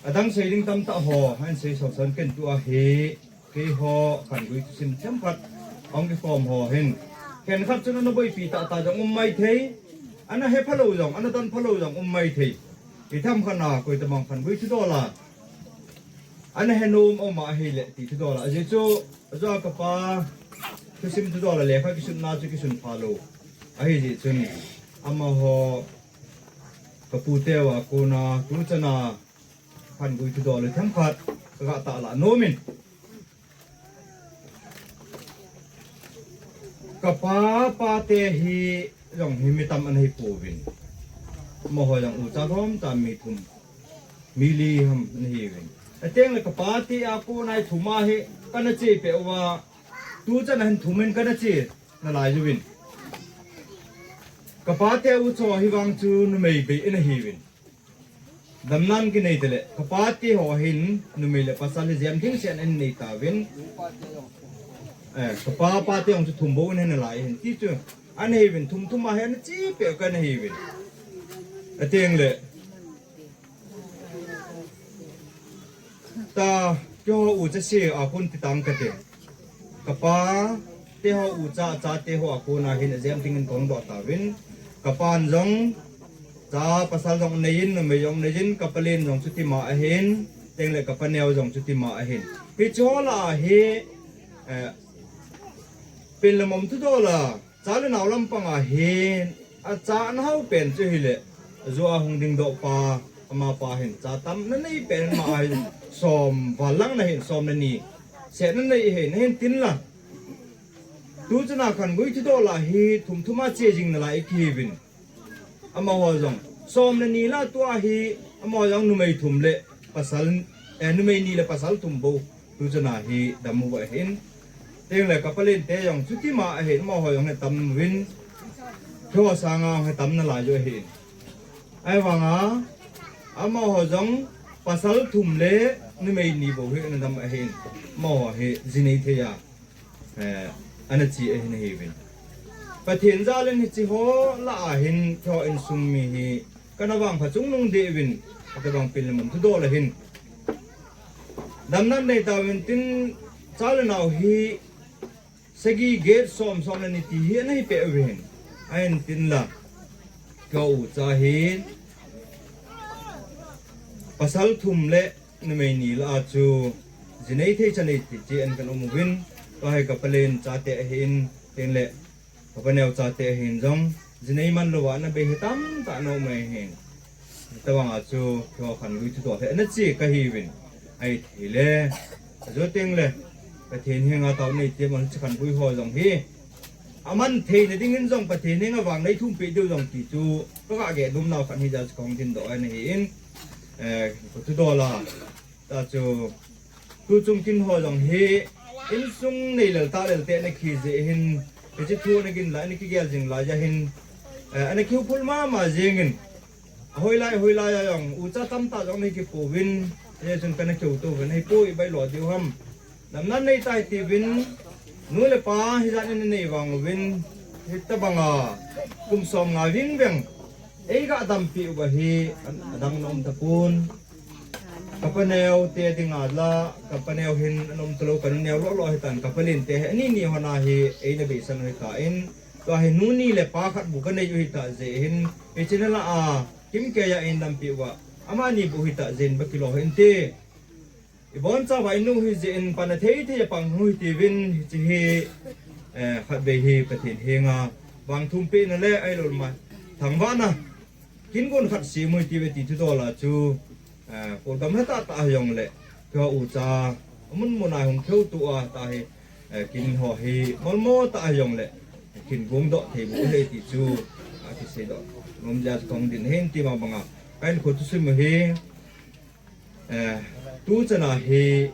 Adang sei ding tamtah ho, ahin sei sohsan ken tua hi. Keiho, khanggui thusim themkhat. Ahung kikhom ho hin. Khenkhat chun ana boipi tahtah jong um maithei. Ana hephalou jong, ana donphalou jong um maithei. Ithemkhat na, koitabang khanggui thudol a. Ana henom um ahile, ti thudol a. Ajeh chu, ajeh a kapa, thusim thudol a lekha kisunna chu kisun phalou. Ahijeh chun, amaho, kaputeu a kona, tuchana, khanggui thudol a themkhat, kaga tahlah nomin. Kapa, pate hi, jong hi mi tam ana hipouvin. Amaho jong ucha lhomcha mi thum, mi li ham ana hiuvin. Atengle kapate a kona hi thum ahi, kana chepeh uva, tuchan a hin thum in kana che nalai uvin. Kapate ucha hivang chu numei bei ana hiuvin. Damnan kinei tele, kapate ho hin, numei le pasal hi jemthing sen ana nei tauvin. Eh, kapa, pate jong chu thum bou ana hinalai hin. Ti chu, ana hiuvin, thum thum a hi ana chepeh u kana hiuvin. Atengle, ta, keiho ucha se a kon ti tang kate. Kapa, teho ucha, chate ho a kona hin ajemthing in kahung doh tauvin. Kapan jong, cha pasal jong aneiyin, numei jong aneiyin, kapalen jong chutima ahin, tengle kapaneo jong chutima ahin. Hicheho lah a hi, eh, pen le mom thudol a, cha le nao lampang a hin, acha ana hao pen chu hile, ajou a hung dingdoh pa, amapa hin, cha tam ana nei pen ma ahin, som val lang ana hin, som le ni, seh ana nei hin, ahin tin la. Tuchan a khanggui thudol a hi, thum thum a che jing nalai kihiuvin. Amaho jong, som le ni lah tua hi, amaho jong numei thum le pasal, eh, numei ni le pasal thum bou, tuchan a hi dam uva ahin. Tengle kapalente jong chutima ahin, amaho jong hi tam uvin. Keiho sanga hi tam nalai u ahin. Ahivanga, amaho jong pasal thum le numei ni bou hi ana dam ahin. Amaho hi ji nei thei a. Eh, ana che ahi nahiuvin. Pathen jal in hicheho lah a hin keiho insung mi hi kana vangpha chungnung deh uvin, akibang pen le mom thudol a hin. Damna nei tauvin tin cha le nao hi sagi get som som le ni ti hi ana hipeh uvin. Ahin tin la. Ka u cha hin pasal thum le numei ni lah a chu jinei thei chanei ti chi an kan um uvin, ka hai ka palen chate ahin, tin le ka paneo chate ahin jong jinei man lou a na bei hi tamtah na um ahin. Tawang a chu kho khan lui thu to he na chi ka hi uvin. Ai thei le, a jo teng le, Pathen henga tao nei ti man chi khan bui ho jong hi. Aman thei na ding in jong Pathen henga vang nei thum pe deu jong ti chu, ka ga ge dum nau khan hi ja chu kong din do ai na hi in. Eh, ko tu do la. Ta chu, tu chung kin ho jong hi, insung nei lel ta lel te na khi je hin, ke chi thu na gin la, na ki gel jing la ja hin, eh, na ki phul ma ma jing in. Hoi lai, hoi lai a jong, u cha tam ta jong na ki pu vin, ye chun ka na ki u tu vin, hi pu i bai lo diu ham. Nam nan nei tai ti vin, nu le pa hi ja ni nei vang vin, hi ta banga, kum som nga ving veng. Ei ga dam pi u ba hi, an, adang nom ta pun. Ka paneo te dinga la, ka paneo hin an um ta lou, ka nu neo lo lo hi tan, ka palen te hi ani ni hona hi, ei na beisan u hi ta in, tua hi nu ni le pa khat bu ka nei u hi ta je hin, ei china la a, kim ke ya in dam pi u a, ama ni bu hi ta jen ba kilo hin te. I bon cha vai nu hi je in pa na thei thei pang hu hi ti vin, hi chi hi, eh, khat bei hi Pathen henga, vang thum pe na le ai lo ma, thang va na. Kin gon khat si mui ti ve ti thu dola chu, eh, Kolgam heta ta jong le, ka u cha, mun mun a hung kheu tu a ta hi, eh, kin ho hi, mol mo ta jong le, kin gong do thei bu le ti chu, a ti sei do. Nom ja kong din hen ti ma banga. Kain kho tu sim hi, eh, tu chana hi,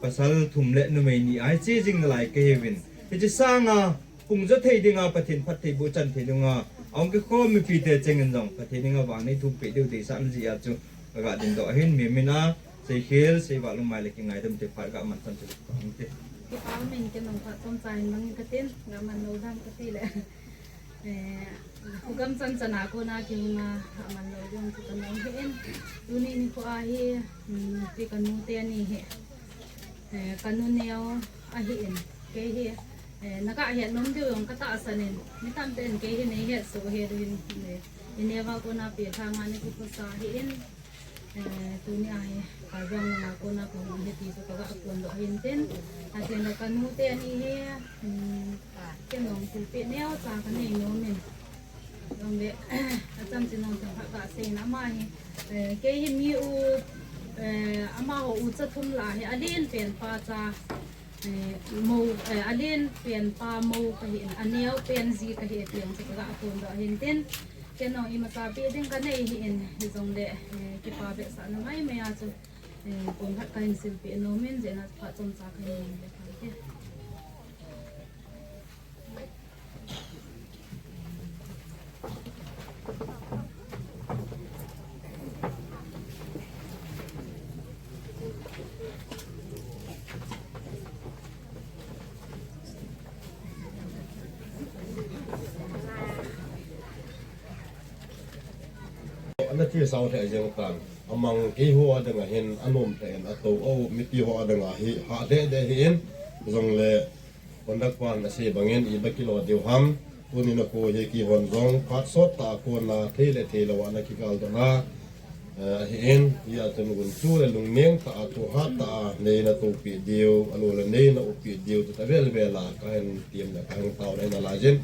pasal thum le numei ni ai chi jing na lai ka hi vin. Hi chi sanga, Pung jo thei dinga Pathen phattheiboh chan thei dinga, aung kikhom mipi te chengin jong Pathen dinga vang nei thum pe diu deisah na jeh a chu ka ga dingdoh ahin, mi mina seikhel, seival umlai le kingaidam te phat ga man chan chu ka hung ti. Kipa umin, kei nong phat chomcha in bang katin, ga man lou dam kati le. Eh, Kolgam chan chana kona kihung a, aman lou ding chu ka nong hi in. Tuni nikho a hi, um, pi ka nu te ni hi. Eh, ka nu neo ahi in. Kei hi, eh, na ka het nom diu jong ka tahsan in. Mi tamten kei hi nei het soh het u hin, eh, i neo a kona pi lhanga na kikhosa ahi in. Eh, tuni a hi, ka jong na kona ka hung hi ti chu ka ga phondoh hin tin. Atin la ka nu te ni hi, um, kei nong thilpeh neocha ka nei nom in. Jong le, a cham chi nong thang kha ka sei na ma hi, eh, kei hi mi u, eh, ama ho u cha thum la hi, a len pen pa cha, eh, mo, eh, a len pen pa mo ka hi in, a neo pen ji ka hi ti jong chu ka ga phondoh hin tin. Kei nong imacha pe ding ka nei hi in, hi jong le, eh, kipa behsah na mai mai a chu, eh, kum khat ka hin silpeh nom in, jeh na phat chomcha ka hin nei le ka ti. Ana thi sao lheh jeng tan, amang keiho a dinga hin, anom lheh in, ato a u mipi ho a dinga hi, hah lheh deh hi in, jong le, Conduct pan asei bangin iba kilo diu ham, tuni nikho hi keihon jong phat sot tah a kona thei le thei lou a na kigal doh na, eh, ahi in, hia chun gunchu le lungneng tah a, thohhat tah a, nei na tohpeh diu, alou le nei na uppeh diu, tuta vel vel a, kahin tem le kahin tao le na lajin.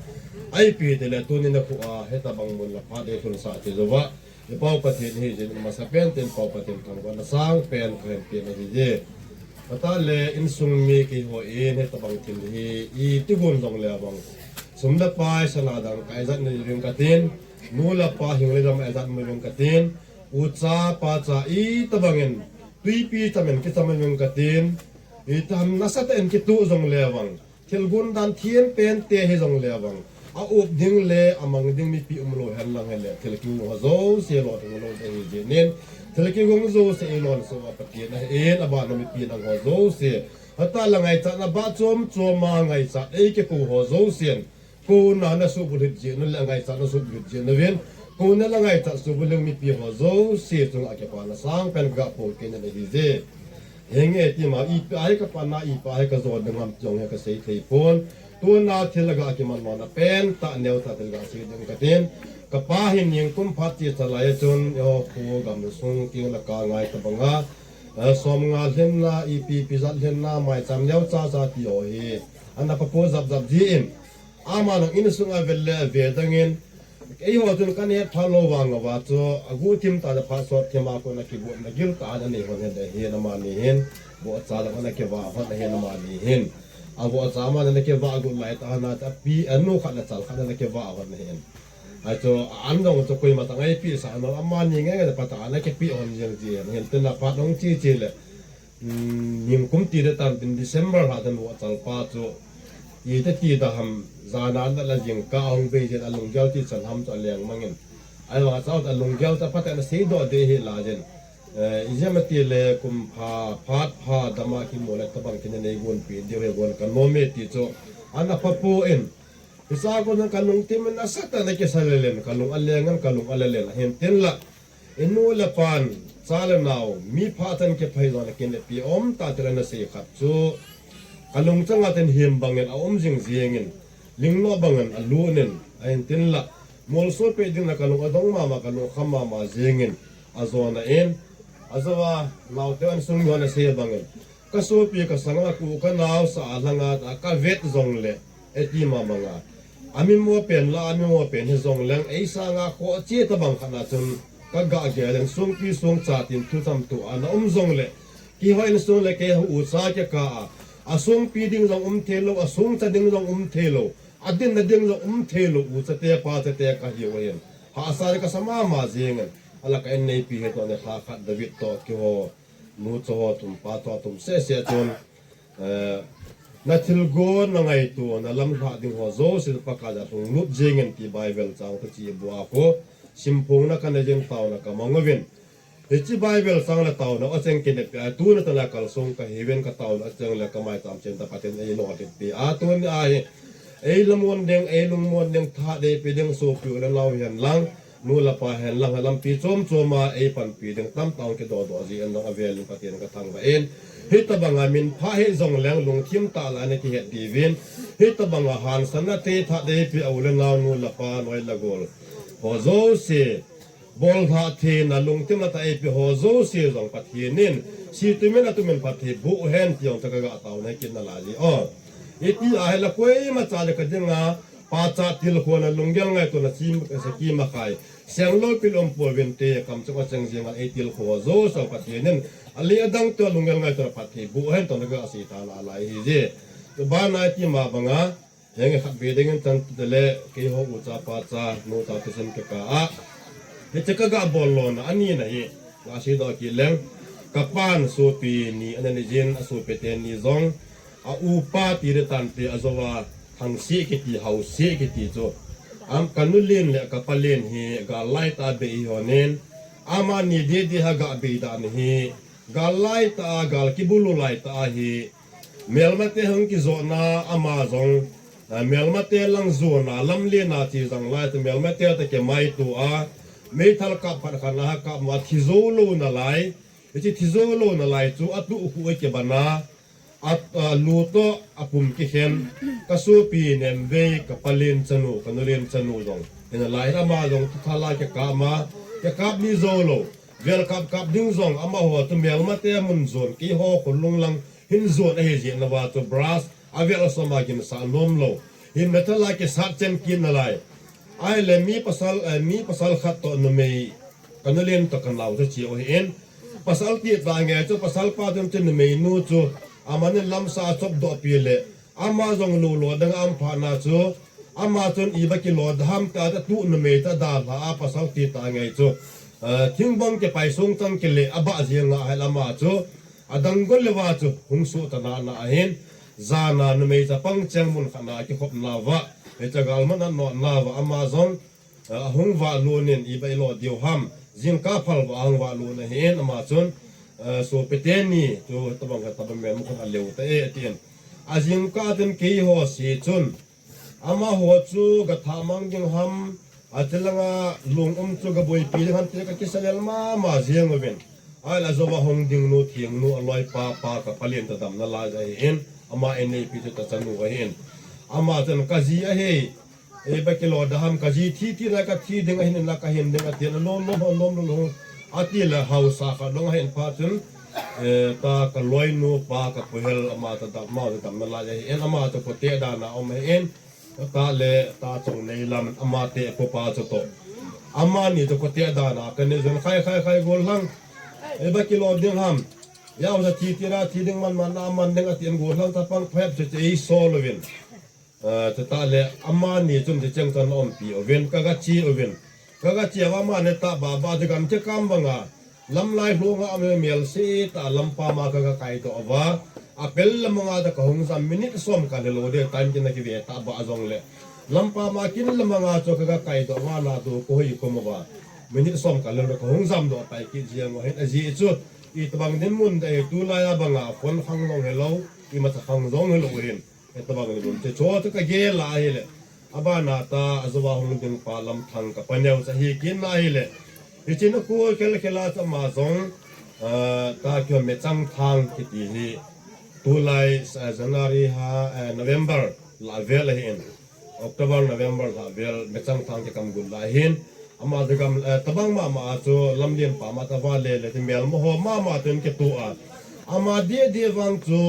Ipi tile tuni nikho a, hitabang mun le phat dei lhunsah thei jouva, I Pau Pathen hi jin masa pen tin Pau Pathen thangvahna sangpen kahin pe ahi je. Kata le insung mi keiho in hitabang thil hi iti gon jong le vang, sum le pai sana dang ka ijat na uving katin, nu le pa hing le jong ijat na uving katin, ucha pacha itabang in twipi cham in kicham uving katin, itam nasatah in kituh jong le vang, Thil gon dan thiem pen te hi jong le vang, a up ding le a mang ding mipi umlou hen lang hile, thil kigong ho jouse lolhing lou ding ahi jeh in, thil kigong jouse i lolsoh a Pathen ahin, abana mipi nangho jouse, hatah le ngaichatna bah chom chom a ngaichat ei kikou ho jousen, kouna na subulhit jeh un le ngaichat na subulhit jeh uvin, kouna le ngaichat subulhing mipi ho jouse chunga kipana sangpen ga phongkei na ahi je. Henge tima, ipi ahi ka pana, ipi ahi ka jon ding ham ti jong hi ka sei thei pon. Tuna thil ga kiman lona pen tah neo tah thil ga sei ding katin. Kapa hin ningkum phat ti chalai chun, eiho kho gamsung king la ka ngai tabanga, eh, som nga lhinna, ipi ipi jat lhinna, maicham neo cha cha ti ho hi, ana papo jap jap ji in, ama nang insunga vel le ve dangin, eiho chun kan het pha lou vang uva chu, agu thim ta le phat sot thim a kon a kibu na gil ta na nei hon hen de hin amani hin, bo cha la na kiva hon hen amani hin. Avoh cha amani na kiva gu lai ta na ta pi anu khat na chal khat na kiva hon hen. Achu an dong chu koima tang ai pi sa no amani nge nge pata na kipi hon jeng ji hen tin na phat dong chi chi le. Ningkum ti de tan tin December ha tan vo chal pa chu. Iti ti da ham jana na la jing ka hung bei jin alunggel ti chan ham chu aleng mangin. Ai wa cha alunggel ta pata na sei do de hi la jin. Eh, ijia mati le kum pha, phat pha, dama ki mo le tabang ki nei gun pi, diu he gun ka nom e ti chu. Ana pha pu in. Isa ko na ka lung ti man asa ta na ki sa le len, ka lung a le ngan, ka lung a le len. Hin tin la. Inu le pan, cha le nau, mi pha tan ki phai zon ki ne pi om ta te le na sei khat chu. Ka lung changa ten him bangin a um jing jingin. Lingno bangin a lu nen, a hin tin la. Mol so pe ding na ka lung a dong mama, ka lung kham mama jingin. A zona in, a zawa, naute an sung yon a se bangin. Ka sopi ka sanga ku ka nau sa a langa ta ka vet zong le, e ti ma banga. A mi mo pen la, a mi mo pen he zong leng, ei sanga ko a che ta bang khana chun, ka ga ge leng sungpi sung cha tin thu tam tu ana um zong le, ki hoi in sung le ke hu u sa ke ka a. A sungpi ding zong um thei lo, a sung cha ding zong um thei lo. A din na ding zong um thei lo, u cha te pa cha te ka hi u hin. Ha sa le ka sa mama jingin. Ala ka en nei pi he to ne ha khat David to ki ho. Nu cho ho tum pa to tum se se chun. Eh, na thil go na ngai tu na lam hla ding ho zo sil pa ka ja thung lut jingin ti Bible chang ta chi bua ko. Sim phung na ka na jing tau na ka mangavin. Hichi Bible sang le tauna a cheng kin de pia, tuna tana kalsong ka heaven ka tauna a cheng le ka maicham chen ta Pathen ei lo de pia. A tuni a hi, ei lamon ding, ei lungmon ding, tha deipi ding, sopi u le nau hen lang, nu le pa hen lang, lampi chom chom a ei panpi ding, tam tang kidoh doh ji en dong a vel in Pathen ka thangvah in. Hitabanga min pha hi zong leng lungthim tah la na kihet diuvin. Hitabanga hansanna thei tha deipi a u le nau nu le pa noi le gol. Ho jouse. Bol lha theina lungthim la ta eipi ho jouse jong Pathen in, si tumin a tumin phatthei boh hen ti jong ta ka ga tauna kit na lai ji. O, iti a hi la koima cha le ka dinga, pa cha tilkhouna lunggel ngaitona chi sa ki ma khai. Seng lo pil um pol vin te kam chung a cheng jing a ei tilkhou jouse Pathen in, a le a dang to lunggel ngaitona phatthei boh hen to na ka sei ta la lai hi ji. Tu ba na ti ma banga, Henge khat ve dingin chan te le, kei ho u cha pa cha, nu cha te sen ke ka a. Hiche ka ga bol lona, ani na hi, nga si do ki leng, ka pan sopi ni, ana ni jin, a sopi te ni jong, a u pa ti de tan te, a zo a, thang si ki ti, hau si ki ti chu. Am ka nu len le ka pa len hi, ga lai ta be i ho nen, ama ni de de ha ga be da ni hi, ga lai ta, ga ki bulu lai ta hi, Melmate hung kizona ama jong, ah, melmate lang jona lam lena chi jang lai te melmate te ke mai tu a, meithal kap phat khat na ha kap ma thi jo lo na lai, hichi thi jo lo na lai chu a tu khu e ke bana, a, a lu to a pum ki khen, ka sopi nem ve ka palen chanu, ka nulen chanu jong. Ena lai ama jong tu thala ke kap ma, ke kap ni jo lo, vel kap kap ding jong ama ho tu melmate mun jon ki ho khulung lang, Hin jon ahi jeh na va chu brush a vel a som a gin sa nom lo. Hin metal a kisat chen kin na lai. Ai le mi pasal, eh, mi pasal khat to numei ka nulen to ka nau chu chi o hi en. Pasal ti ta nge chu pasal pa chun chu numei nu chu amani lam sa chop do pi le. Ama jong lu lo dang am pha na chu. Ama chun i ba ki lo da ham ta ta tu numei ta da la a pasal ti ta nge chu. Eh, thing bang ke pai sung tang ke le a ba jia nga hai lama chu. Adang gol le va chu hung su ta na na ahin, jana numei chapang cheng mun khat na kikhop na va, he cha gal man an no na va ama jong, ah, hung va lu nin i ba i lo diu ham, jingkah phal va hung va lu na hin ama chun, ah, su pe te ni, chu tabang ka tabang me mu khat a leu ta e, ti en. A jingkah ten kei ho si chun, Amaho chu ka thamang ding ham, a tilanga lung um chu ka boipi ding ham ti ka kisalel mama jeng uvin. Ai la jova hong ding nu thing nu a loi pa pa ka palin ta dam na lai ahi in, ama en nei pi chu ta chanu ahi in. Ama chan ka ji ahi, Ei ba kilo da ham, ka ji thi ti la ka thi ding ahin, la ka hin ding ati la, lom lom lom lom lom. Ati la hausa khat dong ahin pha chun, eh, ta ka loinu pa ka pu hel ama ta dam, ama ta dam na la ahin, ama ta ko te da na om ahin. Ta le ta chong nei lam ama te ko pa chu to. Amani chu ko te da na ka ne jun khai khai khai gol lang. Ei ba kilo ding ham. Yau sa thi ti ra thi ding man man na man ding ati an gol lang ta pang phep chu ei so lovin. Eh, ta le amani chun ti cheng tan om pi ovin ka ga chi ovin. Ka ga chi ava ma ne ta ba ba de gam che kam banga. Lamlai hlunga ame mel se ta lampa ma ka ga kai to ava. Apel lamanga ta ka hung jam minute som ka le lo de time kin na ki ve ta ba jong le. Lampa ma kin lamanga cho ka ga kai to ava na to ko hoi ko mo ba. Minute som ka le lo ka hung jam do tai ki jiang o hin a ji chu. I tabang din mun da e tu la ya banga phone khang jong hello. I ma ta khang jong hello hin. Tabang ni bun te cho te ka gel la ahile. Abana ta ajowa hung ding pa lam thang ka paneo cha hi kin la ahile. Hichin a ku kel kel a cha ma jong, ah, ta kyo me chang thang kiti hi. Tulai, ah, January ha, eh, November la vel ahin. October, November la vel me chang thang ke kam gun la hin. Ama de gam, eh, tabang ma ma chu lam lien pa ma ta va le le ti mel mo ho ma ma ten ke tu a. Ama de de vang chu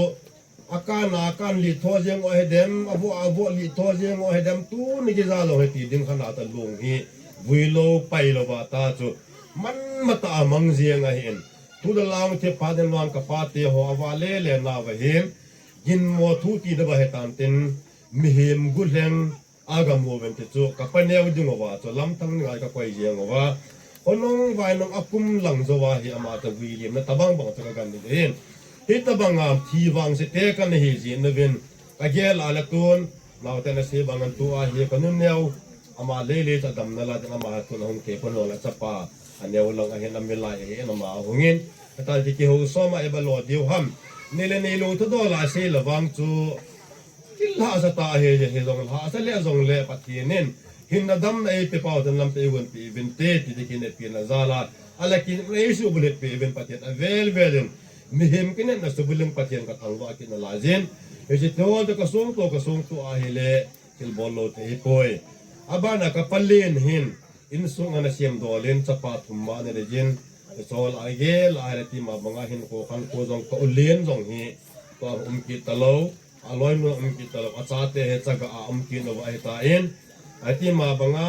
Akan, akan li tho jeng o hedem, avo, avo li tho jeng o hedem, tuni kija lo heti ding khana ta lung hi, vui lo, pai lo va ta chu, man mata a mang jeng ahin. Tu da lang the pa den vang ka pa te ho ava le le na va hin, gin mo thu ti da va he tan tin, mihem gu leng, Aga mo ven te chu, ka paneo ding ova chu, lam thang ni ngai ka koi jeng ova. Honong vai nong akum lang jo va hi ama ta vui lim na tabang bang chu ka gan ni hin. Hi tabang a thi vang se te ka na hi ji na vin. Ka gel a la tun, nau te na se bang an tu a hi ka nun neo. Ama le le ta dam na la ding ama ha tun hong ke ko no la chapa. A neo lang a hin a mi lai a hin ama hong in. Ka ta ti ki ho so ma e ba lo diu ham. Ni le ni lo tu do la se la vang chu. Kin lhasa ta ahi, hi jong lhasa le jong le Pathen in, hinna damna eipe pau ten lampi eigon pi vinte, ti ti kin eipina jal a. Ala kin eisu bulhit pi vin Pathen avel vel in. Mihem kin na su bulhing Pathen ka thangvah kit na lai jin. Hiche tho te ka sung to, ka sung to ahile, thil bol lou thei poi. Abana ka palen hin, Insung ana siam dol in chapa thum ma ana nei jin. Chol a gel a le ti ma banga hin ko khan ko jong ka u len jong hi. Ko um kit ta lo. A loinu um kit ta lo. A chate he chaga a um kit lo ahi ta in. A ti ma banga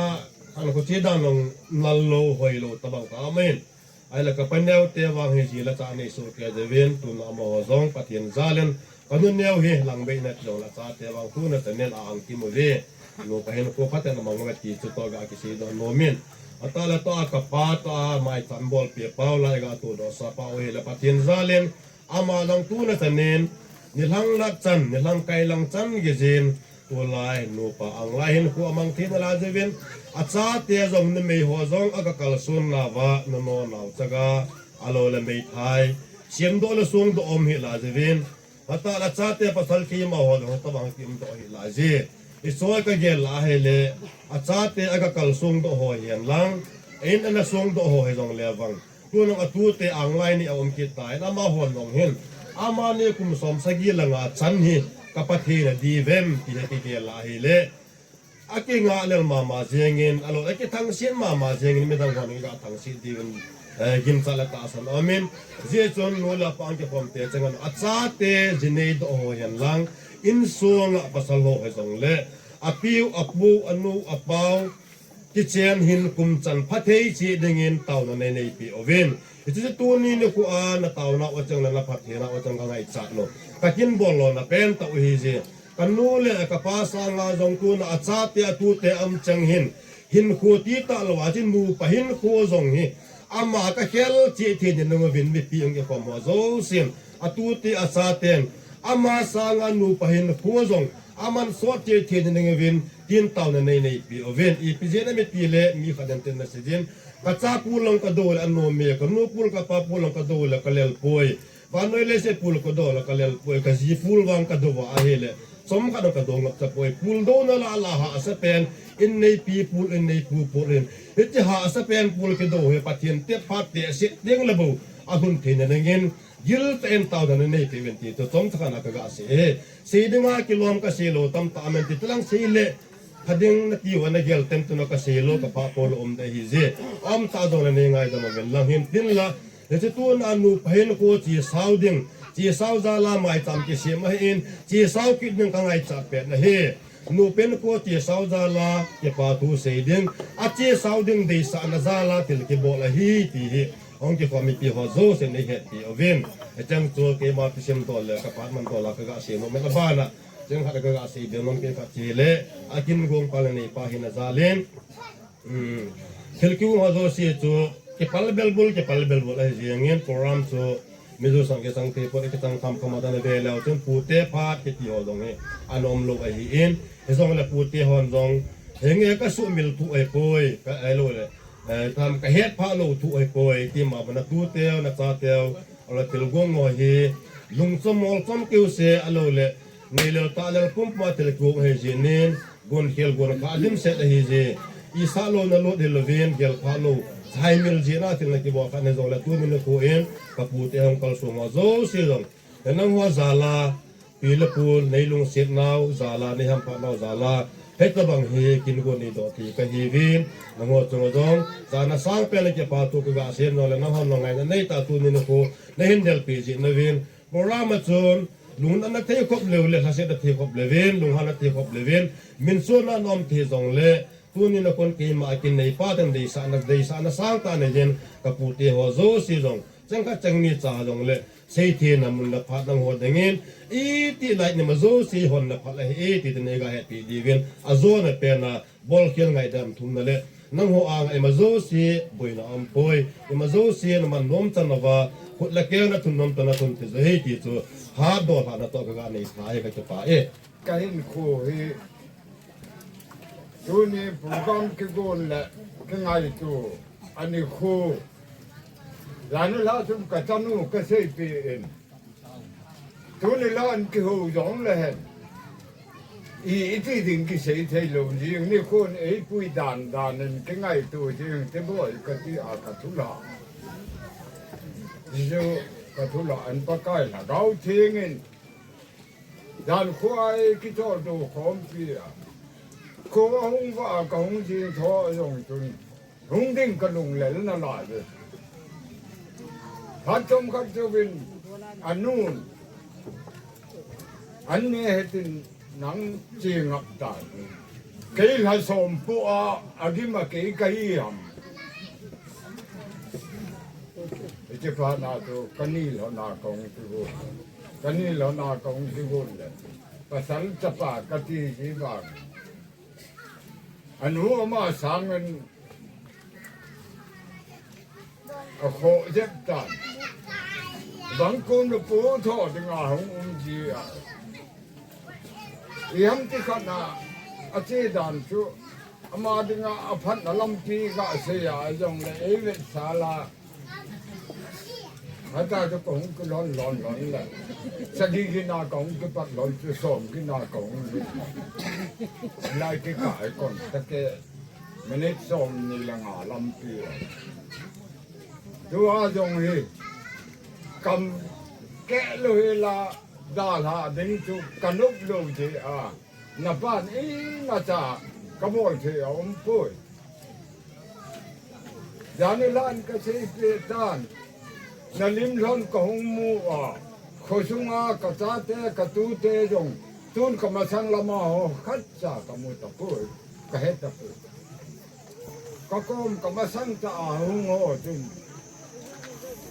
khan ko chi dan long nal lo hoi lo tabang ka um in. Ahile ka paneo te vang hi ji la cha nei su ke de vin, tuna amaho jong Pathen jal in, ka nu neo hi lang bei na ti jong la chate vang tuna chanin a ang kim uve. Nu ka hin ko phaten amang uve ti chu to ga kisei doh nom in. Ata la to a ka pa to a mai cham bol pi pau lai ga tu doh sa pau hi la Pathen jal in, ama jong tuna chanin, ni lang la chan, ni lang kai lang chan ge jin, Tulai nupa ang lai hin khu amang thei na la jevin, a chate jong numei ho jong a ka kalson nauva, nano nao chaga, a lo le meithai, siam doh le sung doh um hi la jevin, hata la chate pasal keima ho jong hata bang kim doh hi la je. I soi ka gel la hi le, a chate a ka kalson doh ho hian lang, in ana sung doh ho hi jong le vang. Tunung a tute ang lai ni a um kit ta in, amahon jong hin. Amani kum som sagi langa chan hi ka Pathen a di vem ti hi kigel la hi le. A kinga lel mama jengin, a lo a kithangsiat mama jengin, midang hon i ga thangsiat diuvin, eh, gincha le tahsan a um in. Zia chun nu le pa ang kikhom te chang an, a chate ji nei doh ho hian lang, insung a pasal ho hi jong le, a piu, a pu, a nu, a pau, Kichen hin kum chan pha thei chi dingin tauna nei nei pi ovin. Hichu chu tuni nikho a na tauna o chang le na phattheina o chang ka ngaichat lo. Ka kin bol lo na pen ta u hi ji. Ka nu le ka pa sanga jong tuna a chate a tute um chang hin. Hinkho ti ta lo a chi nupa hinkho jong hi. Ama ka khel chi thei ni nung vin mipi ang i khom ho zo sin. A tute a chaten. Ama sanga nupa hinkho jong. Aman sot thei thei ni nung vin. Tin tauna nei nei pi ovin. Ipi jin a mi ti le mi khat den tin na si jin. Ka cha pu long ka do le a nom e, ka nu pu ka pa pu long ka do le ka lel poi. Vannoi leiset pu long ka do le ka lel poi. Ka ji pu vang ka do va ahi le. Chom khat ka do ngap ta poi. Pu dona la la hahsa pen. In nei pi pu, in nei pu pu in. Hiti hahsa pen pu ki do hi Pathen te phat te se ding le bo. A hun thei na nangin. Gil ta en tauna nei nei pi vin ti. To chom ta kana ka ga se. Sei dinga kilom ka sei lo tam ta amen ti. Tilang sei le. Pha ding nati uva nagel ten tuna kasei lou, kapah pol um ding ahi je. Aum ta jongle nei ngaidam uvin lang hin tin la. Hiche tuna nu pa hin ko chesao ding, chesao jal a maicham kisem ahin, chesao kit ding kangaichat pet ahi. Nu pa hin ko chesao jal a kipa thu sei ding, achesao ding deisahna jal a thil kibol ahi ti hi. Hung kikhom mipi ho jouse nei hetpi uvin. Hicheng chu keima thusim tol le kaphat man tol a kaga sei nom in abana. Cheng khat kaga sei be nom kei khat chele, akin gong pa le nei pa hina jal in. Hmm. Thil kihung ho jouse chu kipal belbul, kipal belbul ahi jeng in, program chu Mizo sang kisang thei poi, kisang tham kham a dan a ve leu chun pute phat kiti ho jong hi ana um lou ahi in, hijongle pute hon jong henge kasumil thu ahi poi, ka, ahilou le, eh, tham kahet phah lou thu ahi poi, ti ma bana tute, nachate, ahilou le thil gong ho hi lungchom molchom keu se, ahilou le, Neilel tahlel pumpuma thil kihung ahi jeh in, gonkhel gonkha dimset ahi je. Isah louna lut hilouvin, gelphah lou, saimil jeh a thil nakibol khat hijongle tuni nikho in, kapute hung kalsong ho jouse jong. Nangho jal a, pi le pu, neilungset nau jal a, neihamphat nau jal a, hitabang hi kin gon neidoh thei kahiuvin, nangho chunga jong, jana sangpen le kipa thu kaga sem jongle, nanghon ngaina neitah tuni nikho, nahin delpi jeh uvin, Program a chun, lungna nathei khop leu le, lhasetna thei khop leuvin, lunghanna thei khop leuvin, minsuahna aum thei jongle, tuni nikho keima akin neipa ten deisahna, deisahna sangtah neiyin, kapute ho jouse jong, cheng khat cheng ni cha jongle, seithei na mun le phat nangho dingin, iti lai ni ma jouse hon na phat ahi, iti tin neiga hetpi diuvin, ajona pen a, Bolkhel ngaidam thumna le, nangho anga ima jouse, boina aum poi, ima jouse, naman nom chan uva, khut le keng nathun nom chan nathun thei jo hih ti chu, hatdoh lhahna toh kaga nei tha hi kakipah e. Kahinkho hi, tuni program kigon le, kingaito, anikho, lanu la chun kachanu kaseipeh in. Tuni la an kihou jongle hen. I, iti ding kisei thei lou jing, nikhon eipui dan dan in kingaito jing, tiboi kati a kathulha. Jesu kathulha in Pakai Lhagao Theng in. Dan khuai kichol do khompi a. Kho ahung vah a kahung jing tho jong chun. Hung ding kalunglel nalai ve. Khat chom khat jouvin anun. Anni hetin nang che ngap tai. Kei lhasom pu a, agim a kei kahi ham. Hiche phat na chu kani lhona kahung kigon. Kani lhona kahung kigon le. Pasal chapa kati hi vang. Anu ama sangin akhoh jep tan. Bangkon le pu tho dinga hung um ji a. Iham ti khat na ache dan chu ama dinga aphatna lampi gasei a jongle eivetsah la. Hata chu kahung kilon lon lon le. Sagi gina kahung kipat lon chu som gina kahung lon. Lai kikah kon take minute som ni le nga lampi. Tua jong hi kam keh lou hi la dalha ding chu kanop lou je a. Napan imacha kabol thei aum poi. Jani lan kaseipeh tan. Nalim lhon kahung mu a. Khosunga kachate katute jong. Tun kamasang lama ho khatcha kamu tapoi. Kahe tapoi. Kakom kamasang cha ahung ho chun.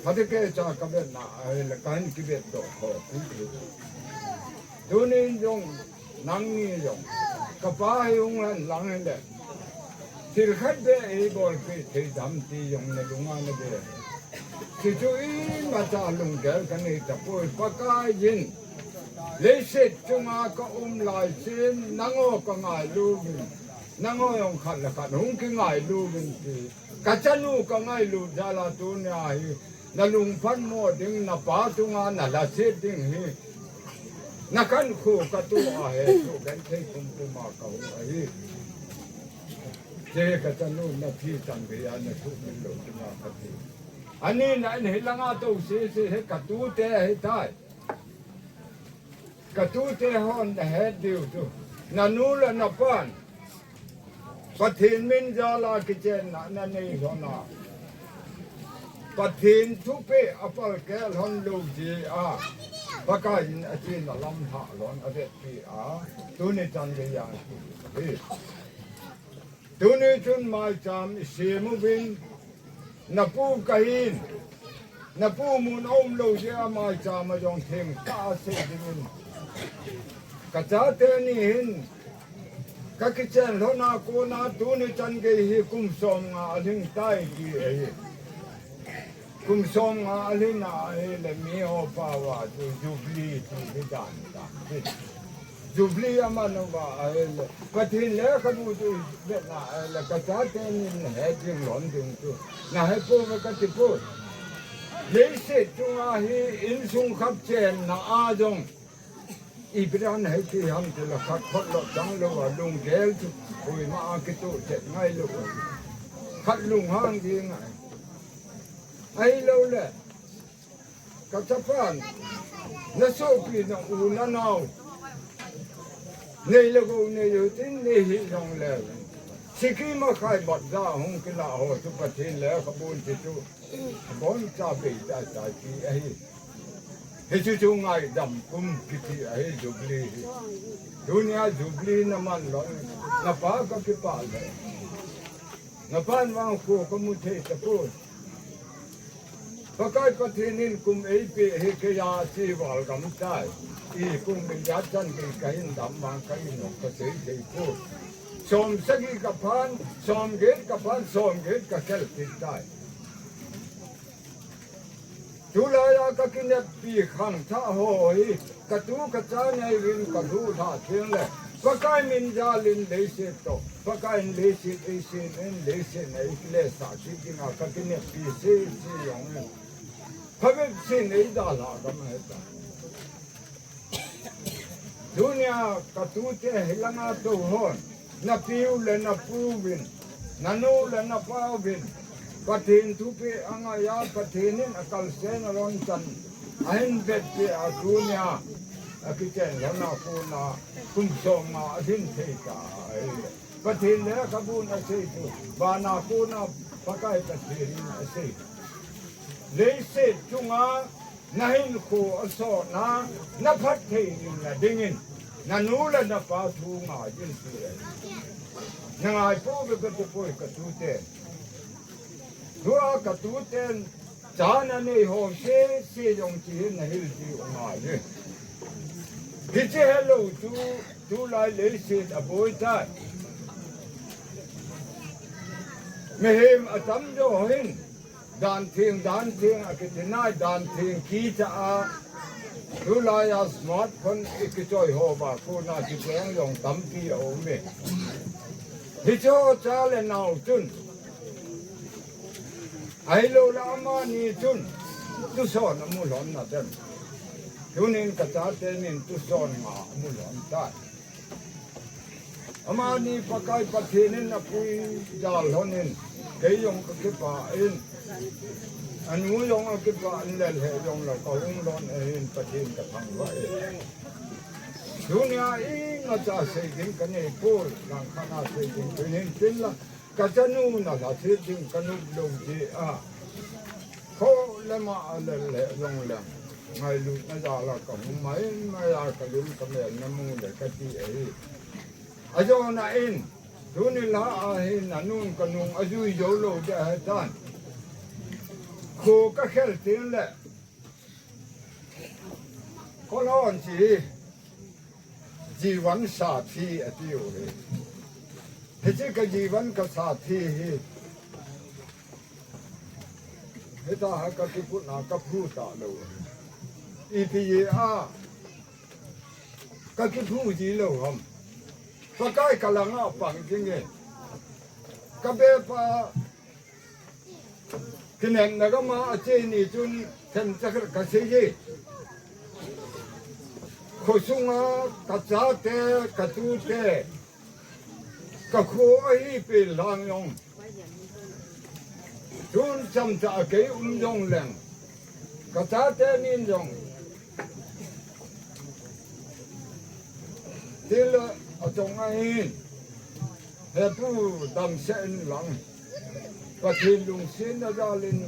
Kati kei cha kavetna ahile kahin kivetdoh ho. Tunin jong Nangni jong, kapa hi hung hen lang hen le. Thil khat beh eibolpeh thei dam ti jong nalunga nave. Hichu imacha lunggel kanei tapoi Pakai in. Leiset chunga kaum lai chun nangho kangailu uvin. Nangho jong khat le khat hung kingailu uvin ti. Kachanu kangailu jal a tunia hi. Nalungphat mo ding, napa chunga nalhaset ding hi. Nakhankho katoh a hi, tu genthei pumpum a kahung ahi. Che kachanu nathi chang geiya nathu min lou chunga kati. Ani na in hilanga tou sese hi katute ahitai. Katute hon nahet diu chu. Nanu le napan. Pathen min jal a kichenna nanei lhon a, Pathen thupeh apalkeh lhon lou jeh a, Pakai in achena lam lhah lhon avetpi a, tuni chan geiya hi. Tuni chun maicham isem uvin, napu kahin, napu mun aum lou jeh a maicham a jong thengtah a sei dingin, kachate ni hin, kakichen lhon a kona tuni chan gei hi kum somnga alhing tai ti ahi. Kum somnga alhin a ahile miho pao a chu Jubilee ti hi dan dan hi. Jubilee aman uva ahile, Pathen lekhabu chu vetna ahile, kachate nin hejing lhon ding chu nahepouve katipoi. Leiset chunga hi insung khat chenna a jong, ipi dan hiti ham tile khat phot lou chang lou a lunggel chu koima a kitoh chet ngailou. Khat lunghang ding ahi. Ahiloule, kachapan, nasopi nau nanao, nei le gou nei u tin nei hih jongle, sikhi makhai bat ja hung kilah ho chu Pathen lekhabun ti chu aboncha bei tah tah ti ahi. Hichu chu ngaidam kum kiti ahi Jubilee hi. Tunia Jubilee naman lhon, napa kakipah le, napan vang kho kamu thei tapoi. Pakai Pathen in kum eipeh hi keiya che val gam tai. I kum India chan gei kahin dam vang kahin nop kasei thei poi. Som sagi kaphan, som get kaphan, som get kakhel kit tai. Tulaiya kakineppi khangthah ho hi, katu kacha nei uvin kalhuh lhah tengle, Pakai min jal in leiset toh, Pakai in leiset eisem in, leiset in eikilesah kit dinga kakineppi sese jong in, phabep sen eidalhah gam ahitai. Tunia katute hilanga tou hon, napiu le napuuvin, nanu le napauvin, Pathen thupeh angaiya, Pathen in akalsen alhon chan ahin vetpeh a tunia akichen lhon a kona kum somnga alhin thei tai. Pathen lekhabun asei chu, vana kona Pakai Pathen in asei. Leiset chunga nahinkho asotna, naphatthei na dingin, nanu le napa thu ngai in ti ahi. Nangai pouve katipoi katute. Tua katuten, cha nanei ho sese jong chu hin nahil diu angai e. Hiche helou chu, tulai leiset aboi tai. Mihem atamjo hin, dan theng, dan theng akiti nai, dan theng kicha a, tulaiya smartphone ikichoi houva kona kicheng jong tampi aume. Hicheho cha le nao chun, ahiloule amani chun tuson amu lhon naden. Tunin kachate nin tuson nga amu lhon tai. Amani Pakai Pathen in apuijal lhonin, kei jong kakipah in, anu jong akipah in, lel he jongle kahung lhon ahin, Pathen kathangvah e. Tunia imacha sei ding kaneipoi, langkhat a sei ding kahin tinla, kachanu nalhaset ding kanop lou jeh a, kho le ma a lel he jongleng, ngailutna jal a kahung maimai a, kalim kamel namu le kati ahi. Ajona in, tuni lha a hin nanun kanung ajui joulou ding ahitan. Kho kakhel tengle, kholhon chu jivan sathi atiu hi. Hiche kajivan kasathi hi, hitaha kakiputna kaphu talou. Ipi jeh a kakiphu jilou ham? Pakai kalanga pang jinge. Kabepa kinepna gama ache ni chun themcha khat kasei e. Khosunga kachate, katute, kakho ahi pen lang jong, chun chamcha a kei um jongleng, kachate nin jong, tila achong ahin, He pu, damsel in lang. Pathen lungsetna jal in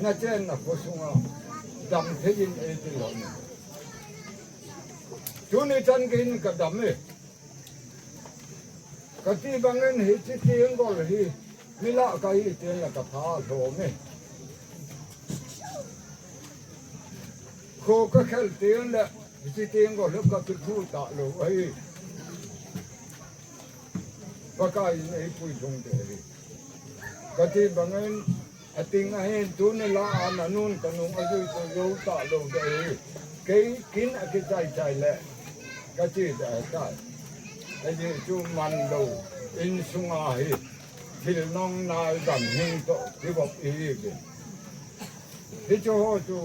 nachenna khosunga damthei in eiti lhon. Tuni chan geiyin kadam e. Kati bangin hiche tenggol hi milah kahi teng le katha lhom e. Kho kakhel teng le hiche tenggol hi kakiphu talou ahi. Pakai in eipui lhung ding ahi. Kati bangin ating ahin, tuni lah a nanun kanung ajui chu jou talou ding ahi. Kei kin akichai chai le kache ding ahitai. Ajeh chu manlou insunga hi thil nang nai ganhing toh kivop ihiuvin. Hiche ho chu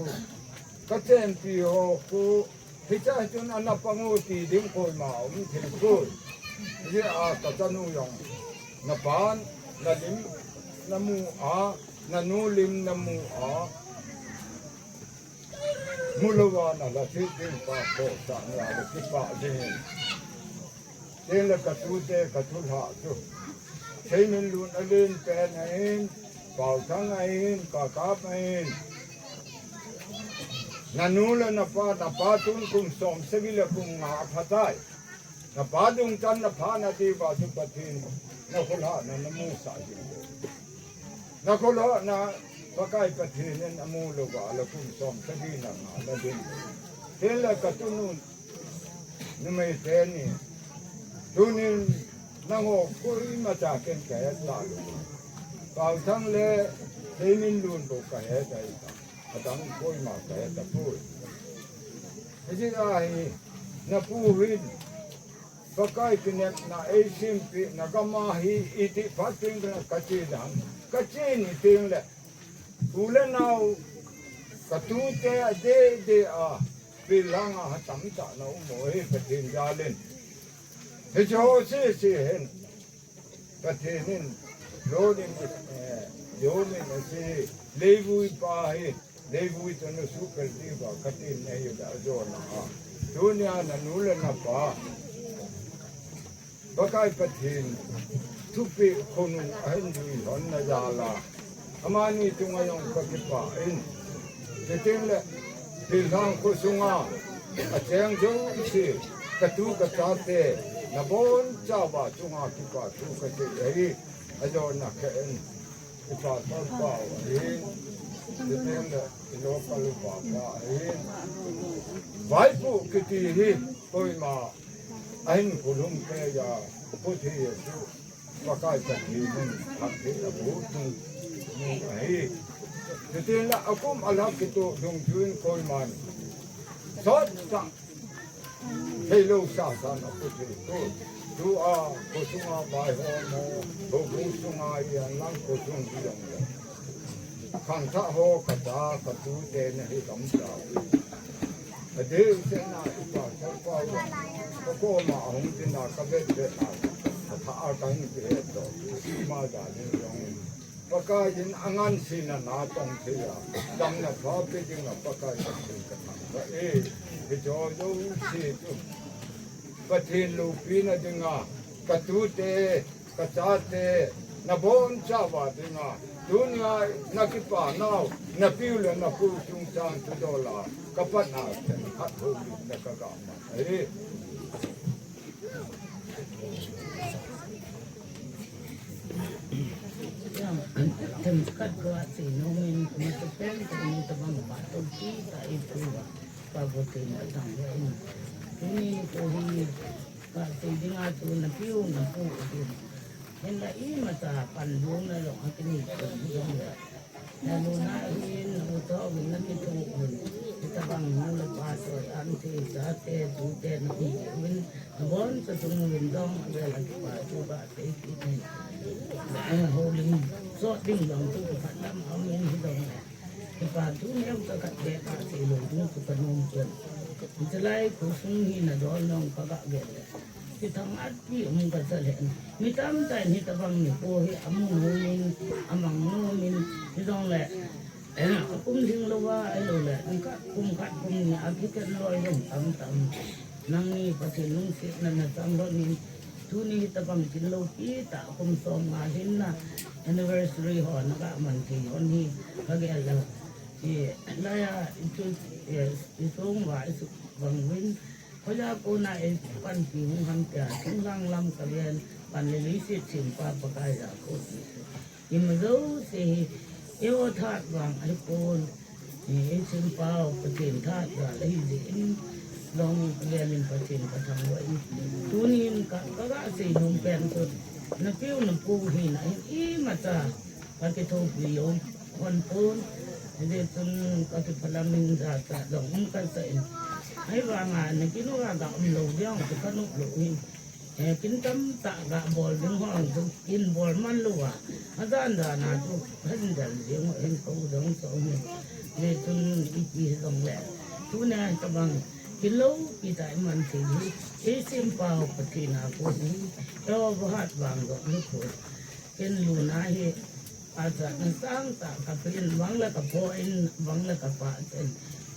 kachenpi ho khu, hiche chun ana pang u ti ding koima um thei poi. Hijeh a kachanu jong napan nalim namu a, nanu lim namu a, mulouva nalha thei ding pa khohsah nalha le kipah ding. Tengle katute kathulhah chu Seiminlun alen pen ahin, Paothang ahin, Kakap ahin. Nanu le napa, napa tun kum som sagi le kum nga aphatai. Napa dungchan napha nadiuva chu Pathen nakhulhahna namusah ding. Nakholhahna Pakai Pathen in amulouva le kum som sagi le nga nading. Tengle katunu numei teni, tunin nangho koimacha ken kahet talou. Paothang le Seiminlun bou kahet ahitai. Adang koima kahet tapoi. Hijeh a hi napu hin Pakai kinepna eisempeh na gam a hi iti phat tengle kache ding, kache ni tengle u le nao katute adeh deh a pilhang a tamtah na um u ahi Pathen jal in. Hiche ho sese hin Pathen in lolhing, eh, lolhing ase, leivui pa hi, leivui toh nasuhpel diuva katin ahi ajona a. Tunia nanu le napa Pakai Pathen thupeh khonung ahin jui lhonna jal a, amani chunga jong kakipah in. Chutengle, Thilhang khosunga acheng jouse, katu kachate, nabonchauva chunga kipa thu kasei ahi, ajona khen. Ipa Thangpao ahin, chutengle i local upa pa ahin. Vaipoh kiti hi koima ahin kholhung keiya, Pathen chu Pakai Pathen in phatthei aboh chu ahi. Chutengle akum alhah kitoh dungjuiyin koiman sottah theilou sasan apoh thei poi. Tua khosunga vaihom ho, houbung sunga iyan lang khosung hi jongle, khangthah ho kacha katute nahi gamcha. Adeh sehna ipa Thangpao kakoma ahung dinga kavetvet a, athah a kahin kihet doh. Ima dalin jong Pakai in angansena natong thei a, damna pha pe dinga Pakai Pathen kathangvah e. Hicheho jouse chu Pathen loupina dinga, katute, kachate, nabonchauva dinga, tunia nakipa nau, napiu le napu chungchang thudol a, kapat a, khat houlimna kaga man ahi. Themkhat khat seinom in, matapen, tabang pa, toki, ta ipu, pa, pa, tuni kohi, kasei dinga chu napiu, napu, ahi. Hinla imacha panlong na jong akinei pon jongle, naluna hin, namu tho uvin, nakitho uvin, hitabang nu le pa choi, ante, chate, tute, naum uvin, nabonchauva chung uvin jong, avel a kipa thu kasei kit in. Eh, houlim sot ding jong chu khat lam aum in hijongle, kipa thu neo tah khat beh kasei lou ding chu kanom chun. Hiche lai khosung hi nadol nung kaga vet le, hithang atpi um kacha lheh in. Mi tamtah in hitabang nikho hi amu nomin, amang nomin, hijongle, akum lhing louva, ahiloule, kum khat, kum khat, kum ni a kiken loi jong tamtah um. Nangni Pathen lungsetna nachan lhonin, Tuni hitabang kin loupi tah kum som nga hinna anniversary ho naga man thei hon hi kagel lou. Hilaiya ichu, eh, isung uva isubang uvin. Khoja kona ipanpi hung ham tia, singlang lam kaven, pan le leiset sempa Pakai ja ko. Ima jouse hi, eiho tha vang ahipon, eh, isempa u Pathen tha jal ahi jeh in, long velin Pathen kathangvah in. Tunin ka, kaga seinom pen chu, napiu napu hina hin imacha kakithopi jong hon pon, hijeh chun kakiphalam in jachat jong um kasah in. Ahivanga nakin uva ga um lou ding chu kanop lou hin. Eh, kin tamtah ga bol ding ho chu kin bol man louva, ajan jan a chu phan jal jeng ho hin kou jong chu um in. Hijeh chun ipi hijongle, tunia tabang kin loupi tah iman thei hi, isempa u Pathen a kon hi, eiho vahat vang jong hi kon. Kin luna hi, ajana sangtah kapen, bang le kapo in, bang le kapa chen.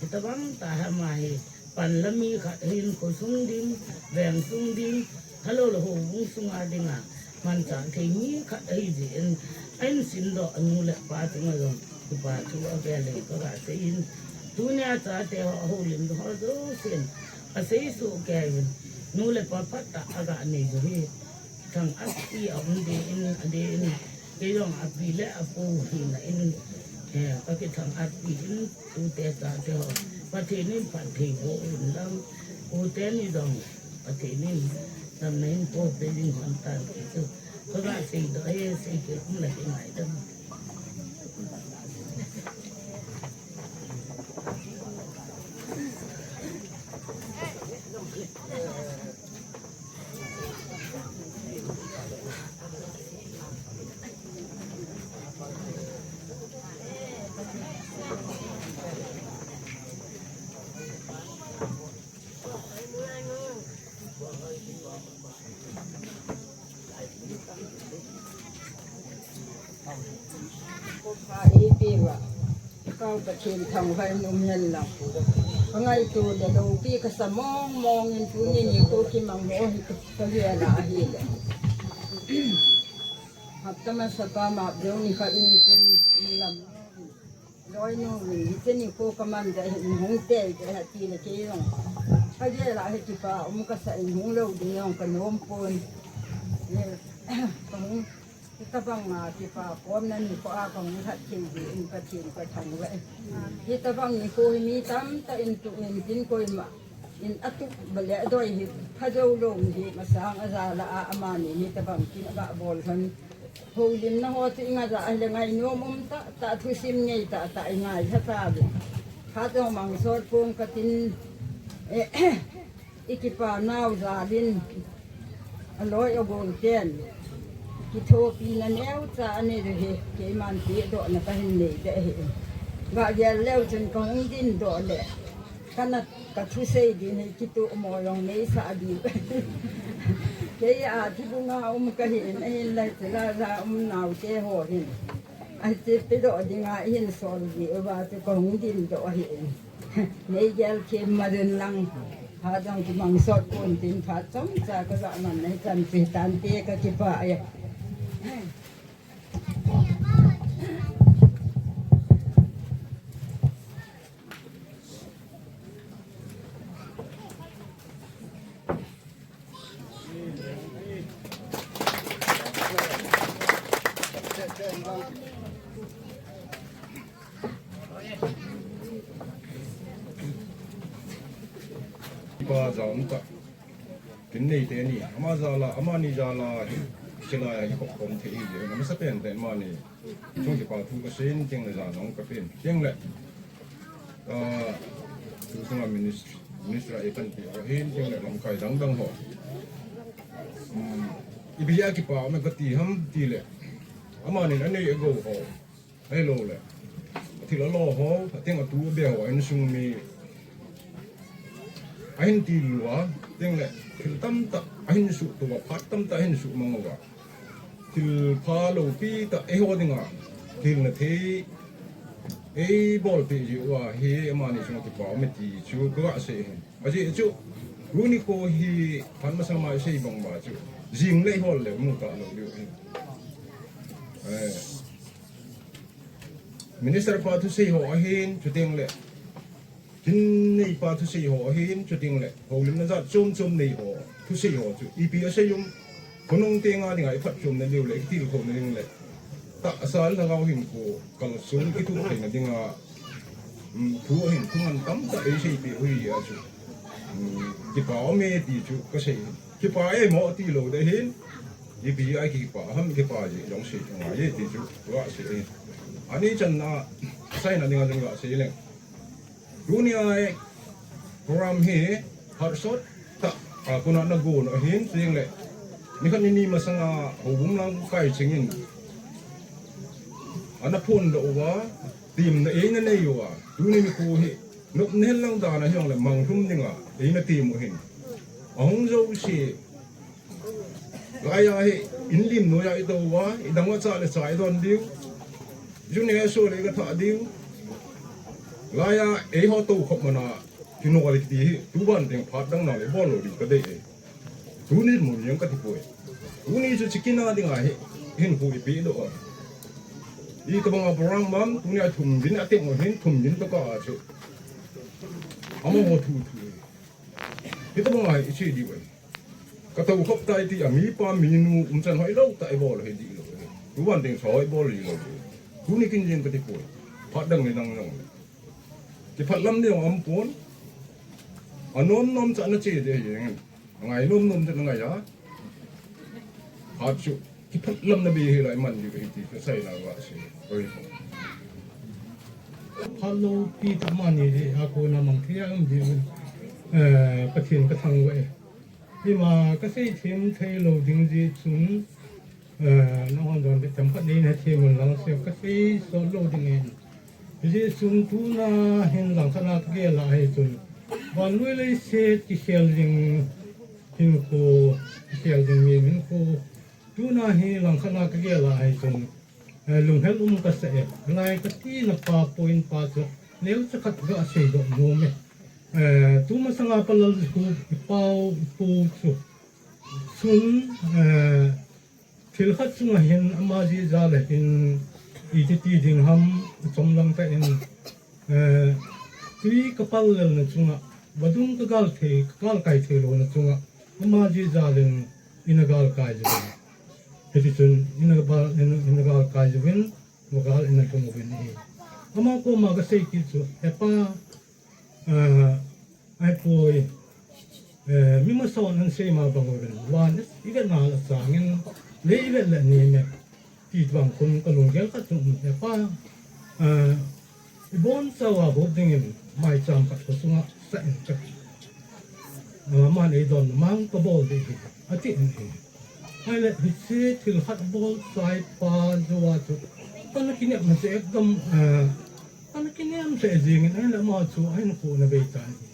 Hitabang tah hi ama hi, pan le mi khat hin khosung ding, veng sung ding, helou le houbung sunga dinga manchah thei mi khat ahi jeh in, a-insundoh anu le apa chunga jong kipa thu avel in kaga sei in, tunia chate ho, houlim ho jousen asei soh kei uvin, nu le pa phatah aga nei u hi. Thanghatpi aum ding in, adeh in, kei jong api le apu hina in, eh, kakithanghatpi in, tute chate ho, Pathen in phatthei boh un lang, u teni jong Pathen in damna hin poh pe ding hon tan ti chu kaga seidoh e, sei kei um le kingaidam. Pha eipeuva, Pau Pathen thangvah in um hen lang. Kangaito le loupi kasa mong mong in tuni nikho kimang ho hi kagel a ahile. Hapta masapa map deu nikhat in chun lam. Loinu in, hiche nikho kaman ding ahi, hung tei ding ahi tile kei jong kagel a hi kipa um kasah in hung lou ding jong kanom pon. Kahung, hitabang a kipa komna nikho a kahung lhat thei jeh in Pathen kathangvah e. Hitabang nikho hi mi tamtah in tuh in tin koima in atup bale adoi hi phajou lou hi masang ajal a amani hitabang kin aga bol lhon. Houlimna ho chu ingaija ahile ngainom um tah tah, thusim ngei tah tah ingaija tauve. Khat jong mangsot pong katin, eh, ikipa nau jal in aloi agol ten kithopina neocha anei u hi keiman pedohna kahin nei ding ahi. Gagel leu chun kahung dindoh le kana, kathusei ding hi kitoh mo jong neisah ding. Kei a thibunga um kahin, ahinla chulai a um naote ho hin ache pedoh dinga ihin sol ji uva chu kahung dindoh ahin. Neigel khem ma den lang. Phat jong kimangsot pon tin phat chomcha kaga man nahi chan chu hitante kakipah e. Kipa jal um tah. Kin nei teni, ama jal a, amani jal a, hi, hilai a hi khop khom thei hi, amasapen tah in amani chung kipa thu kasei in, tin le jan jong kapen, tin le, ah, tu sunga ministry, ministry a eipanpi ho hin, tin le lamkai dang dang ho. Um, ipi a kipa um e kati ham tile, amanin anei agou ho. Ahilou le, thil alo ho, ateng atu abe ho, insung mi ahin tilou a, tin le, thil tamtah ahin suhtou a, phat tamtah ahin suhmang uva. Thil phalou pi tah eiho dinga, thil na thei, eibolpeh jeh uva hi, amani chunga kipa um e ti chu kaga sei hin. Ajeh chu, tuni kho hi phat masang a isei bang uva chu, Jing le hol le mu ta lo liu. Eh. Minister pa thusei ho ahin, chuteng le kin nei pa thusei ho ahin, chuteng le houlimna jat chom chom nei ho thusei ho chu ipi asei um, khonung tenga dinga iphatchomna liu le, itilkhouna ding le, tahsa le lhagao hinkho kalson kituh theina dinga, um, thu ahin, thu ngan tamtah eiseipeh u hi a chu, um, kipa aume ti chu kasei. Kipa e mo ti lou ding ahin, ipi a kipa ham, kipa ji jong sei ngai e ti chu kasei ahi. Ani channa seina dinga jong kasei leng. Tunia program hi harsat tah a kona nagon ahin, chuteng le nikhat nini masanga houbung lamkai chingin ana phondoh uva, temna eina nei uva, tuni nikho hi nopna henlang dan a hijongle manglhum dinga eina tem u ahin. Ahung jouse laiya hi inlim noiya itou uva, idang uva cha le cha idon diu. Junior S O le ikatha diu. Laiya eiho tou khop mana kinol kiti hi, tuban teng phat dang na le bol lou diu kadei e. Tuni mun jong kati poi. Tuni chu chikina dinga hi hinkho ipedoh a, itobanga program bang, tunia thum din ateng u ahin, thum din tokah a chu amaho thu thu e. Hitobanga hi iche diu ahi. Katou khop tai ti a mipa minu umchan hoilou tah ibol hi dihlou. Tuban teng chu hoibol dihlou. Tuni kin jeng kati poi. Phat dang le nang nang. Kiphatlam ding aumpon. Anom nom cha nache ding ahi jeng. Angai nom nom cha nangai a. Phat chu kiphatlamna bei hilai man diu ahi ti kasei nau kasei. Oi. Phat loupi tah mani hi a kona mang thei a um diu, eh, Pathen kathangvah e. Hima kasei them thei lou ding jeh chun, eh, nahon jong themkhat neihin hethem un lang se, kasei sot lou ding ahin. Hijeh chun tuna hin langkhat a kagel a ahi chun, vannoi leiset kikhel ding hinkho, kikhel ding mihem hinkho, tuna hi langkhat a kagel a ahi chun, eh, lunghel um kasa e. Lai katina pa point pa chu neocha khat gasei doh nom e. Eh, tumasanga pa Lalkhup ipau, ipu chu chun, eh, thil khat chunga hin ama jeh jal a hin iti ti ding ham, achom lang tah in, eh, tui kapal lelna chunga, vadung kagal thei, kagal kai thei louna chunga, ama jeh jal in ina galkai uvin. Hitichun ina ba-, ina, ina galkai uvin, vagal ina lhung uvin ahi. Ama koma kasei kit chu, hepa, eh, ahipoi, eh, mi masa'n ahin sei ma bang uvin, van ivet na le changin, lei ivet le nem e, ti bang khun kalunggel khat chu um, hepa, eh, ibonchauva hop dingin maicham khat khosunga sah in ka, eh, aman eidon mang kabol ding ahi, atin ahi. Ahile, hiche thil khat bol chai pa jouva chu, kana kinem lheh ekdom, eh, kana kinem lheh jengin, ahile ama chu ahinkho ana bei tan ahi.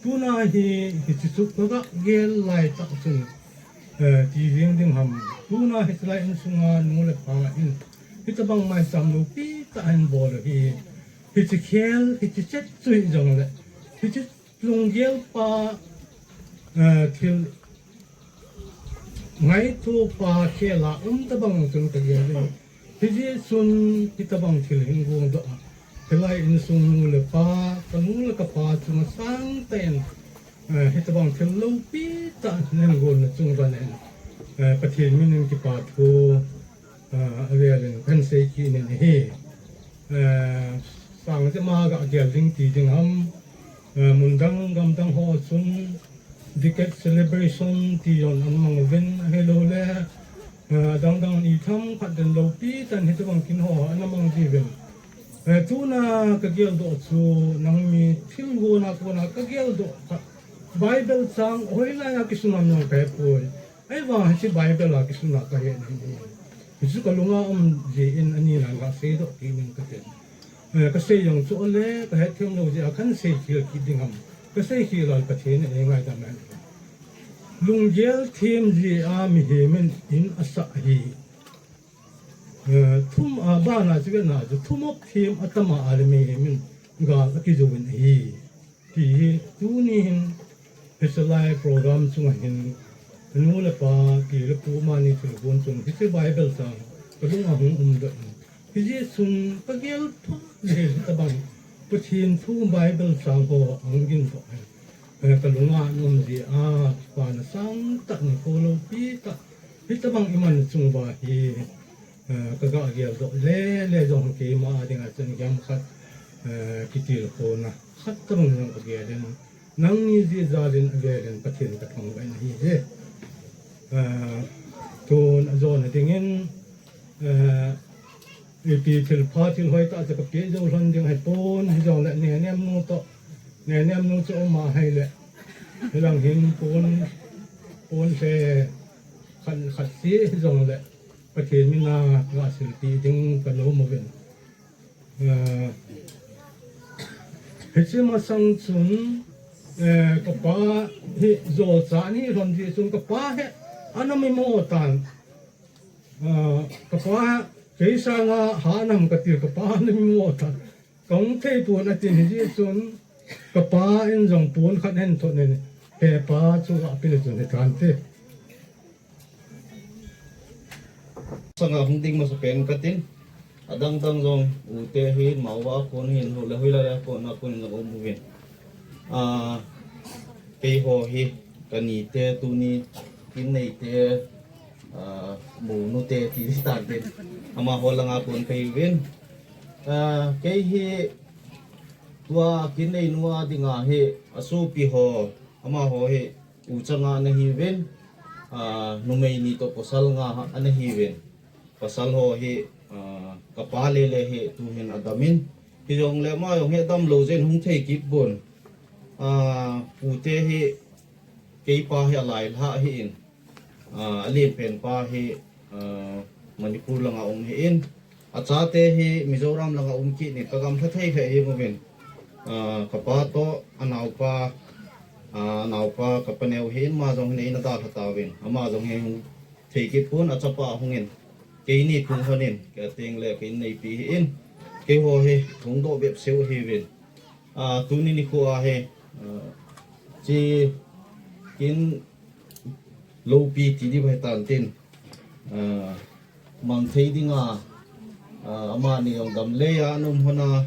Tuna hi, hiche chu kaga gel lai tah chun, eh, ti jeng ding ham. Tuna hiche lai insunga nu le pa in, hitobang maicham loupi tah ahin bol u hi, hiche khel, hiche chet chu hijongle, hiche lunggel pa, eh, thil ngaito pa khel a um tobang chun kagel in. Hijeh chun hitobang thil hin gongdoh a, hilai insung nu le pa, kanu le kapa chunga sangtah in, eh, hitobang thil loupi tah hin gonna chung uva nen, eh, Pathen min in kipa thu, eh, avel in kahin sei kit in ahi. Eh, sang jep a ga gel ding ti ding ham, eh, mun dang gam dang ho chun decade celebration ti jong ana mang uvin, ahilouleh, eh, adang dang ni themkhat den loupi tah in hitobang kin ho ana mang jiuvin. Eh, tuna kageldoh chu nangni thil gonna kona kageldoh kha, Bible chang hoilai a kisun ham jong kahepoi. Ahivang hiche Bible a kisun a kahet ahi. Hichu kalunga um jeh in ani nan gasei doh kit ning kate. Eh, kasei jong chu ole, kahet them lou jeh a kahin sei khel kit ding ham. Kasei khel a Pathen in eingaidam hen. Lunggel them jeh a mihem in in asah ahi. Eh, thum a bana chu vena chu thumop them atam a ahile mihem in gal akijouvin ahi. Ti hi tuni hin hiche lai program chunga hin Nu le pa, pi le pu mani thilgon chun hiche Bible chang kalunga hung umdoh in. Hijeh chun kagel phat le hitabang Pathen thu Bible chang ho ahung gingdoh in. Eh, kalunga um jeh a, kipana sangtah nikho loupi tah hitabang iman chung uva hi, eh, kaga geldoh le le jong keima dinga chun gam khat, eh, kitilkhouna khat tabang jong kagel in. Nangni jeh jalin avelin Pathen kathangvah in ahi je. Ah, tun ajona dingin, ah, ipi thilpha thilhoi tah chu kapeh jou lhon ding ahipon, hijongle Nenem nu toh, Nenem nu chu ama ahile, hilang hin pon, pon se khat, khat se hijongle Pathen mina gasilpi ding kanom uvin. Eh, hiche masang chun, eh, kapa hi jolcha ni lhon jeh chun kapa hi ana mimo tan. Eh, kapa kei sanga ha nam kati kapa ana mimo tan. Kahung thei pon atin hijeh chun kapa in jong pon khat ahin thot in, hepa chu apeh chun hitante. Sanga hung ding masapen katin, adang dang jong, ute hin, maova kon hin, hole hoilai a kon a kon jong um uvin. Ah, keiho hi, kanite, tuni, kin neite, ah, monu te, ti tan tin. Amaho langa kon kahiuvin. Ah, kei hi, tua kin neinu a dinga hi, asopi ho, amaho hi, u changa ana hiuvin, ah, numei ni toh pasal nga ana hiuvin. Pasal ho hi, ah, kapa lele hi tuhin adamin. Hijongle ama jong hi adamlou jeh in hung thei kit pon. Ah, pute hi keipa hi alailhah ahin. Ah, alenpen pa hi, ah, Manipur langa um ahin. Achate hi Mizoram langa um kit in, kagamlha thei lheh jeng uvin. Ah, kapa toh, anaopa, ah, anaopa, kapa neo ahin, ama jong hin eina dalha tauvin. Ama jong hin hung thei kit pon, achapa ahungin. Keini tung lhonin, kei tengle, kei neipi ahin. Keiho hi, hung doh bep seu ahiuvin. Ah, tuni nikho a hi, ah, hiche kin loupi ti diu ahitan tin, ah, mang thei dinga, ah, amani jong gamlei a ana um lhon a,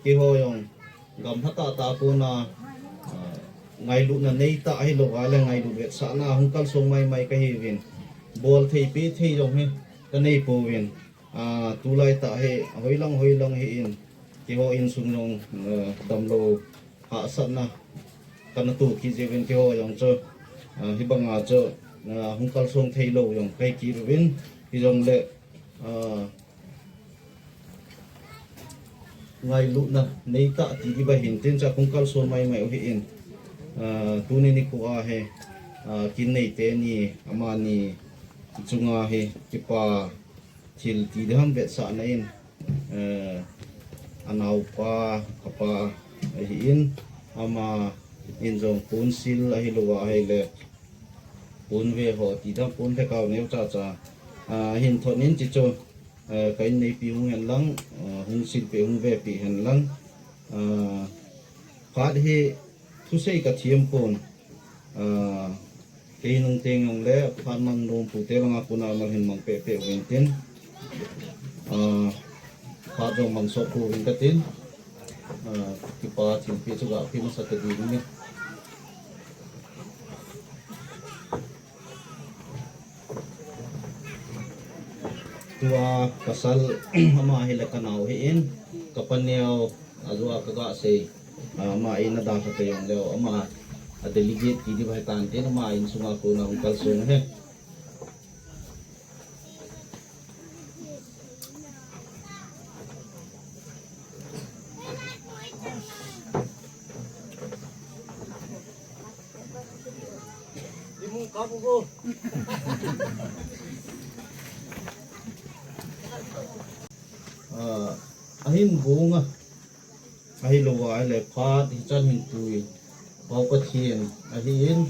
keiho jong gamlha tah tah a kon a, ah, ngailutna neitah ahilou a le ngailut vetsahna hung kalsong maimai kahiuvin, bol thei pe thei jong hi kanei pouvin. Ah, tulai tah hi, hoilang, hoilang hi in, keiho insung jong, ah, damlou hahsatna kana toh kit jeh uvin keiho jong chu, ah, hibanga chu, ah, hung kalsong theilou jong kahi kit uvin, hijongle, ah, ngailutna neitah ti diu ahin tin cha hung kalsong maimai u hi in, ah, tuni nikho a hi, ah, kin neite ni, amani chunga hi, kipa, thil ti ding ham vetsahna in, eh, anaopa, kapa ahin, ama in jong ponsil ahilou a ahile, ponve ho ti ding ham, ponlhekao neo cha cha, ah, ahin thot in hichu, eh, ka in neipi hung hen lang, ah, hung silpeh hung vepeh hen lang, ah, phat hi thusei kathem pon. Ah, kei nung teng jongle, phat mang nom pute langa kona mal hin mang pehpeh uvin tin. Ah, phat jong mang sot pouvin katin. Ah, kipa thilpeh chu gapeh masa tading in. Tua pasal ama hile kanao hi in, kapa neo, ajou a kaga sei. Ama eina dalha ta jongleu, ama a delegate ti diu ahitan tin, ama insunga kona hung kalsong ahi. Ah, ahin bong a. Ahilou a, ahile phat hichan hin pui. Pau Pathen ahin,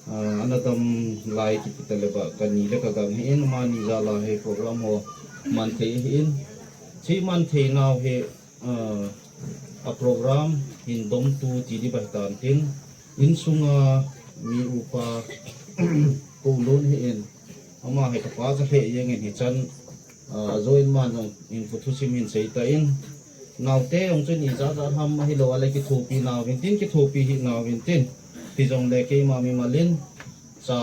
ah, ana dam lai kiputa le ba, kani le kagang hin, amani jal a hi program ho man thei hin. Hiche man thei nau hi, ah, a program hin domtu ti diu ahitan tin, insunga mi upa, Kolun hi in, ama hi kapa cha lheh jeng in hichan, a, ajo in man jong in kho thusim hin sei tan. Naote jong chun ijat jat ham ahilou a le kithopi nau vin tin, kithopi hih nau vin tin. Hijongle keima mimal in cha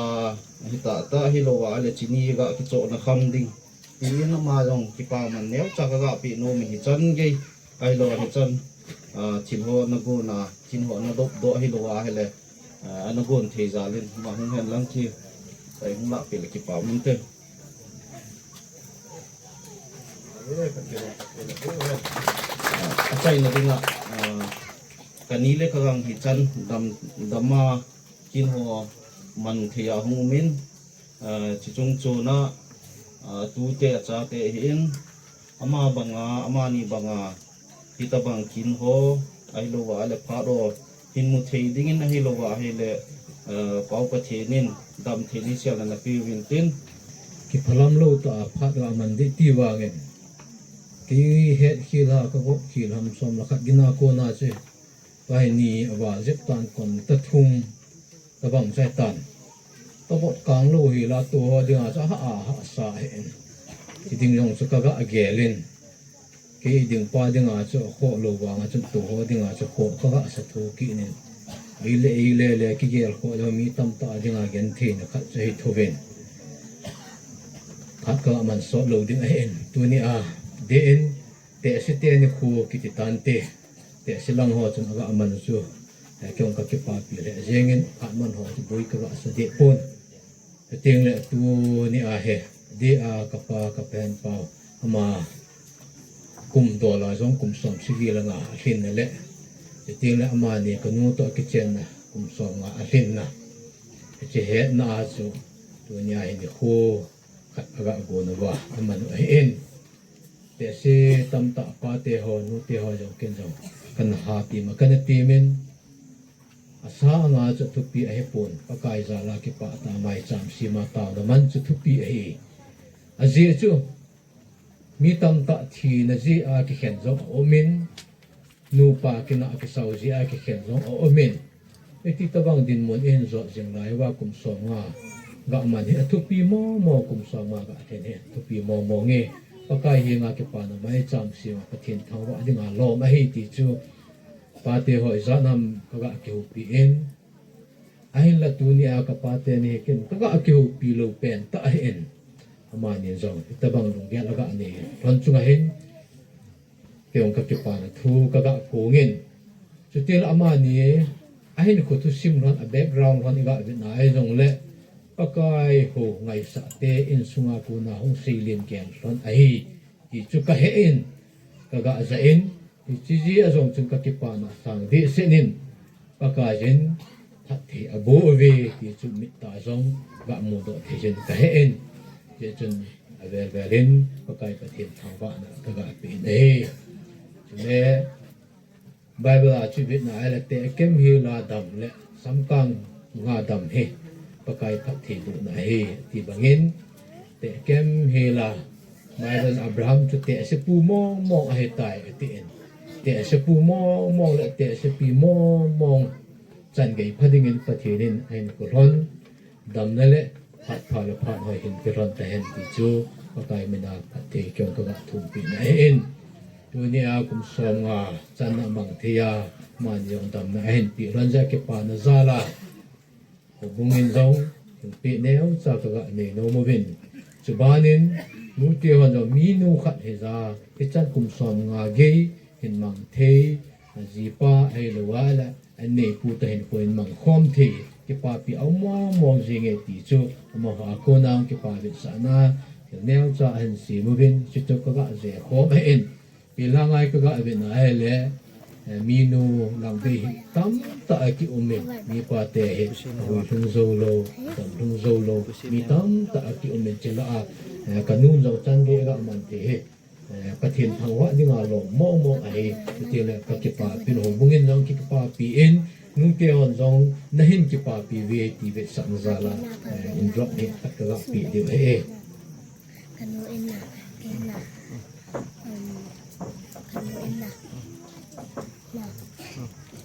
hita ta ahilou a le chini ga kichohna kham ding. Tin ama jong kipaman neocha kaga pe nom in hichan gei. Ahilou a hichan, a, thil ho na gon a, thil ho na dop doh ahilou a hile, a, ana gon thei jal in, ama hung hen lang thil, a, hung lah peh le kipa um inte. A, achaina dinga, a, kani le kagang hichan dam, dam a kin ho man thei a hung um in, a, chuche chung chon a, a, tute achate hi in, ama banga, amani banga, hitabang kin ho, ahilou a le phat ho hin mu thei ding in ahilou a hile, a, Pau Pathen in damtheina sel na pe uvin tin. Kiphalam lou tah a phat ga man ding ti vang in. Kei het khel a, ka gop khel ham som le khat gin a kona chu. Ka hi ni a val jep tan kon ta thum. Tabang chai tan. Tabot kang lou hi la tu ho dinga chu aha, aha sa hi in. Ti ding jong chu kaga gel in. Kei ding pa dinga chu kho lou vanga chun tu ho dinga chu kho kaga sa thu kinin. Ei le, ei le le kigel kho lou mi tamtah dinga gentheina khat chu hi thuvin. Khat kaga man sot lou ding ahin. Tuni a, dei in, tehse teni khu kiti tante. Tehse lang ho chun aga man chu. Eh, kei jong ka kipapi lheh jeng in, khat man ho chu boi kaga sa deh pon. Chuteng le tuni a hi, dei a kapa, ka pen pau, ama kum dol a jong kum som sagi le nga alhin na le. Chuteng le amani kanu toh kichenna, kum som nga alhin na. Hiche hetna a chu, tuni a hi nikho khat aga gon uva, aman u ahin. Tehse tamtah pate ho, nute ho jong ken jong. Kana hapim a, kana timin. Asa anga chu thupi ahipon. Pakai jal a kipah tah a maicham sema taona man chu thupi ahi. Ajeh chu. Mi tamtah thina jeh a kikhen jong aumin. Nupa kinah kisau jeh a kikhen jong aumin. Iti tabang dinmun in jot jing lai uva kum som nga ga man hi athupi momo, kum som nga ga lhen hi athupi momo nge. Pakai henga kipana maicham sema Pathen thangvah dinga lom ahi ti chu. Pate ho ijat ham kaga kihoupi in. Ahinla tuni a ka pate ni hi ken kaga kihoupi lou pen tah ahin. Amani jong hitabang lunggel aga nei lhon chunga hin. Kei jong ka kipana thu kaga phongin. Chuti le amani ahinkho thusim lhon a background lhon iga vet na ahi jongle Pakai hou ngaisah te insunga kona hung seilen gel lhon ahi. Ti chu kahe in, kaga ja in, hiche jeh a jong chun ka kipana sang dehset in, Pakaiyin phatthei aboh uve ti chu mittah a jong ga mudoh thei jin kahe in, hijeh chun avel vel in Pakai Pathen thangvahna kaga pe in ahi. Chule Bible a chu vetna ahile tehkem hela dam le samkang nga dam hi Pakai phatthei bohna ahi ati bangin, tehkem hela Bible Abraham chu tehsepu mong mong ahitai atin. Tehsepu mong mong le tehsepi mong mong changei pha dingin Pathen in ahin kolhon. Damna le phat pha le phat hoi hin kilhon tahen ti chu Pakai mina phatthei kei jong kaga thumpi na ahin. Tuni a kum som nga channa mang thei a, amani jong damna ahin pe lhon jeh a kipana jal a. Houbung in jong thilpeh neocha kaga nei nom uvin. Chubanin nute hon jong minu khat hija, hichan kum som nga gei hin mang thei, ajipa ahilou a le, aneipu toh hin koiyin mang khom thei, kipapi aum mong mong jenge ti chu, amaho a kona kipa vetsahna, thil neocha ahin sem uvin, chuchu kaga je khom ahin. Pilhang a kaga vetna ahile, eh, minu lang vei hi tamtah a kium in, mipa te hi, ahui lhung jou lou, dam lhung jou lou, mi tamtah a kium in chule a, eh, kanu jong changei aga man thei hi. Eh, Pathen thangvah dinga lom mong mong ahi, chutile ka kipapin houbung in jong kipapi in, nute hon jong nahin kipapi uve ti vetsahna jal a, eh, in drop hi khat kaga pe diu ahi. Kanu in na, kei na, um, kanu in na, na,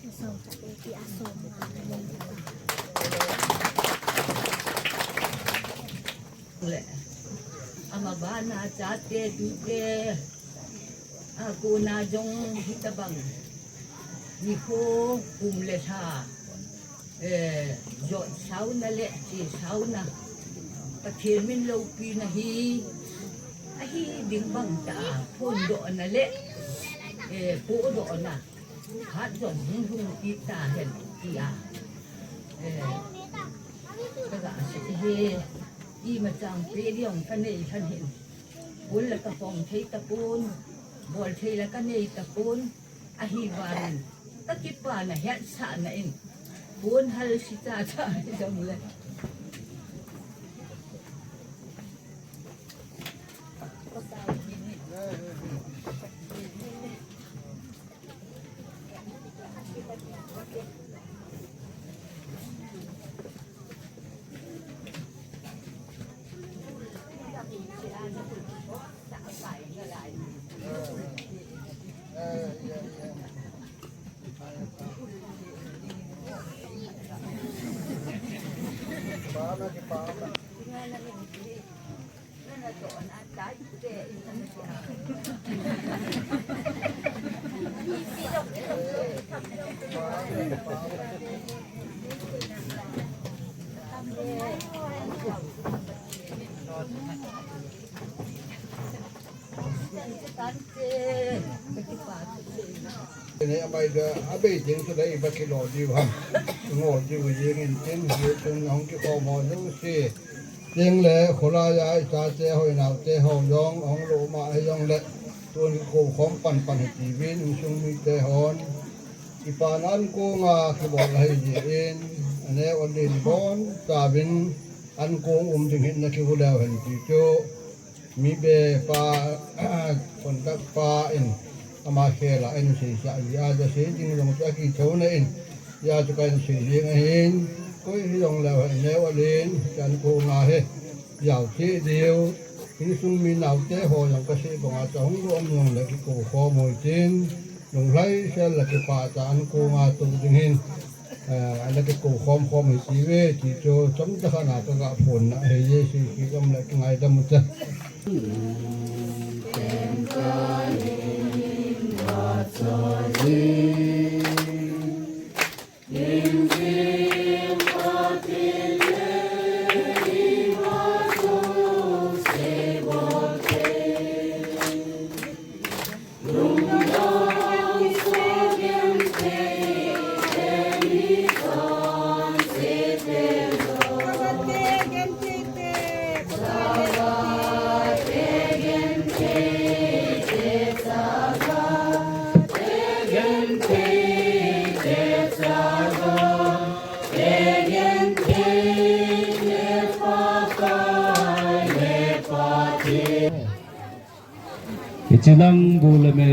asom, eti asom, ah, kanu in na. Na chate tute, a kona jong hitabang. Nikho kum le lha, eh, jot sauna le che sauna. Pathen min loupina hi, ahi ding bang ta, phondohna le, eh, pohdohna. Hat jong hung hung kit tahen tia. Eh, kaga seiye, ima chang pe diong kanei lhan hin. Bol la kapong thei tapon, bol thei la kanei tapon, ahivangin kakipana hetsahna in, pon hal si chacha jongle. Nei amai da, abei ding chu dai ba kilo diu ham. Ngol diu jing in tin, hi chun hung kikhom ho jong si. Ding le, khulai a i chate ho, i naote ho jong, hung lou ma ahi jongle, tun kikou khom pan pan hi tivin, insung mite hon. Kipa nan kong a kibol ahi jeh in, aneo alen bon, chavin, an kong um ding hin na kihu leu hen ti chu. Mi be pa, contact pa in, ama khel a, in seisah ji a, ja sei ding jong chu akichou na in, ja chu kahin sei jing ahin, koi hi jong leu hen neo alen, chan kong a hi, jao cheh diu, insung mi naote ho jong kasei banga cha hung lou um jongle kikou khom hoi tin, lunglhaisel le kipa cha an kong a tou ding hin, eh, ana kikou khom khom hi ti ve, ti chu chomcha khat na kaga phon na, he Jesu ki gam le kingaidam u te. Hiche lang bol le me,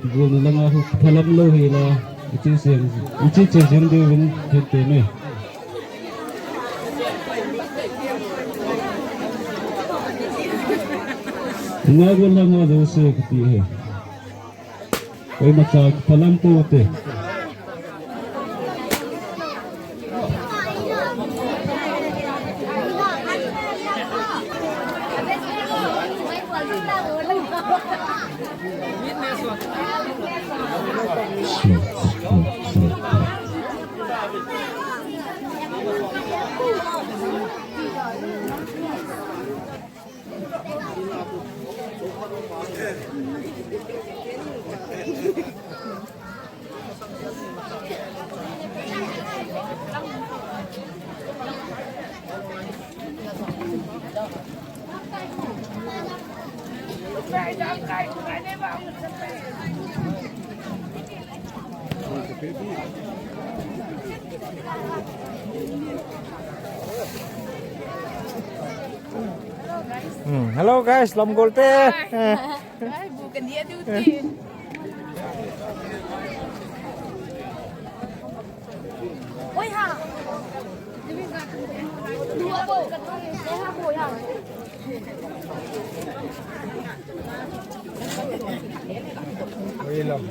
kigolna langa hu phalam lou hi la, hiche seng, hiche che seng diu vin, hin te me. Nga bol langa lou se kiti he. Koima cha phalam pou te. Hmm, hello guys, lamgol te. Ai, bu kan dia tu ti. Oi ha. Dua bo kan ha bo ya. Oi lam.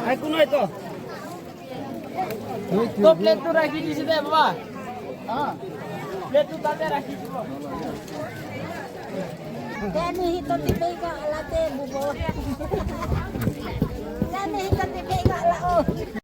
Ai, kunoi to. To plate tu rakhi dise de, baba. Ha. Plate tu tate rakhi dise. Jani hi to tipe ka la te bubo. Jani hi to tipe ka la o.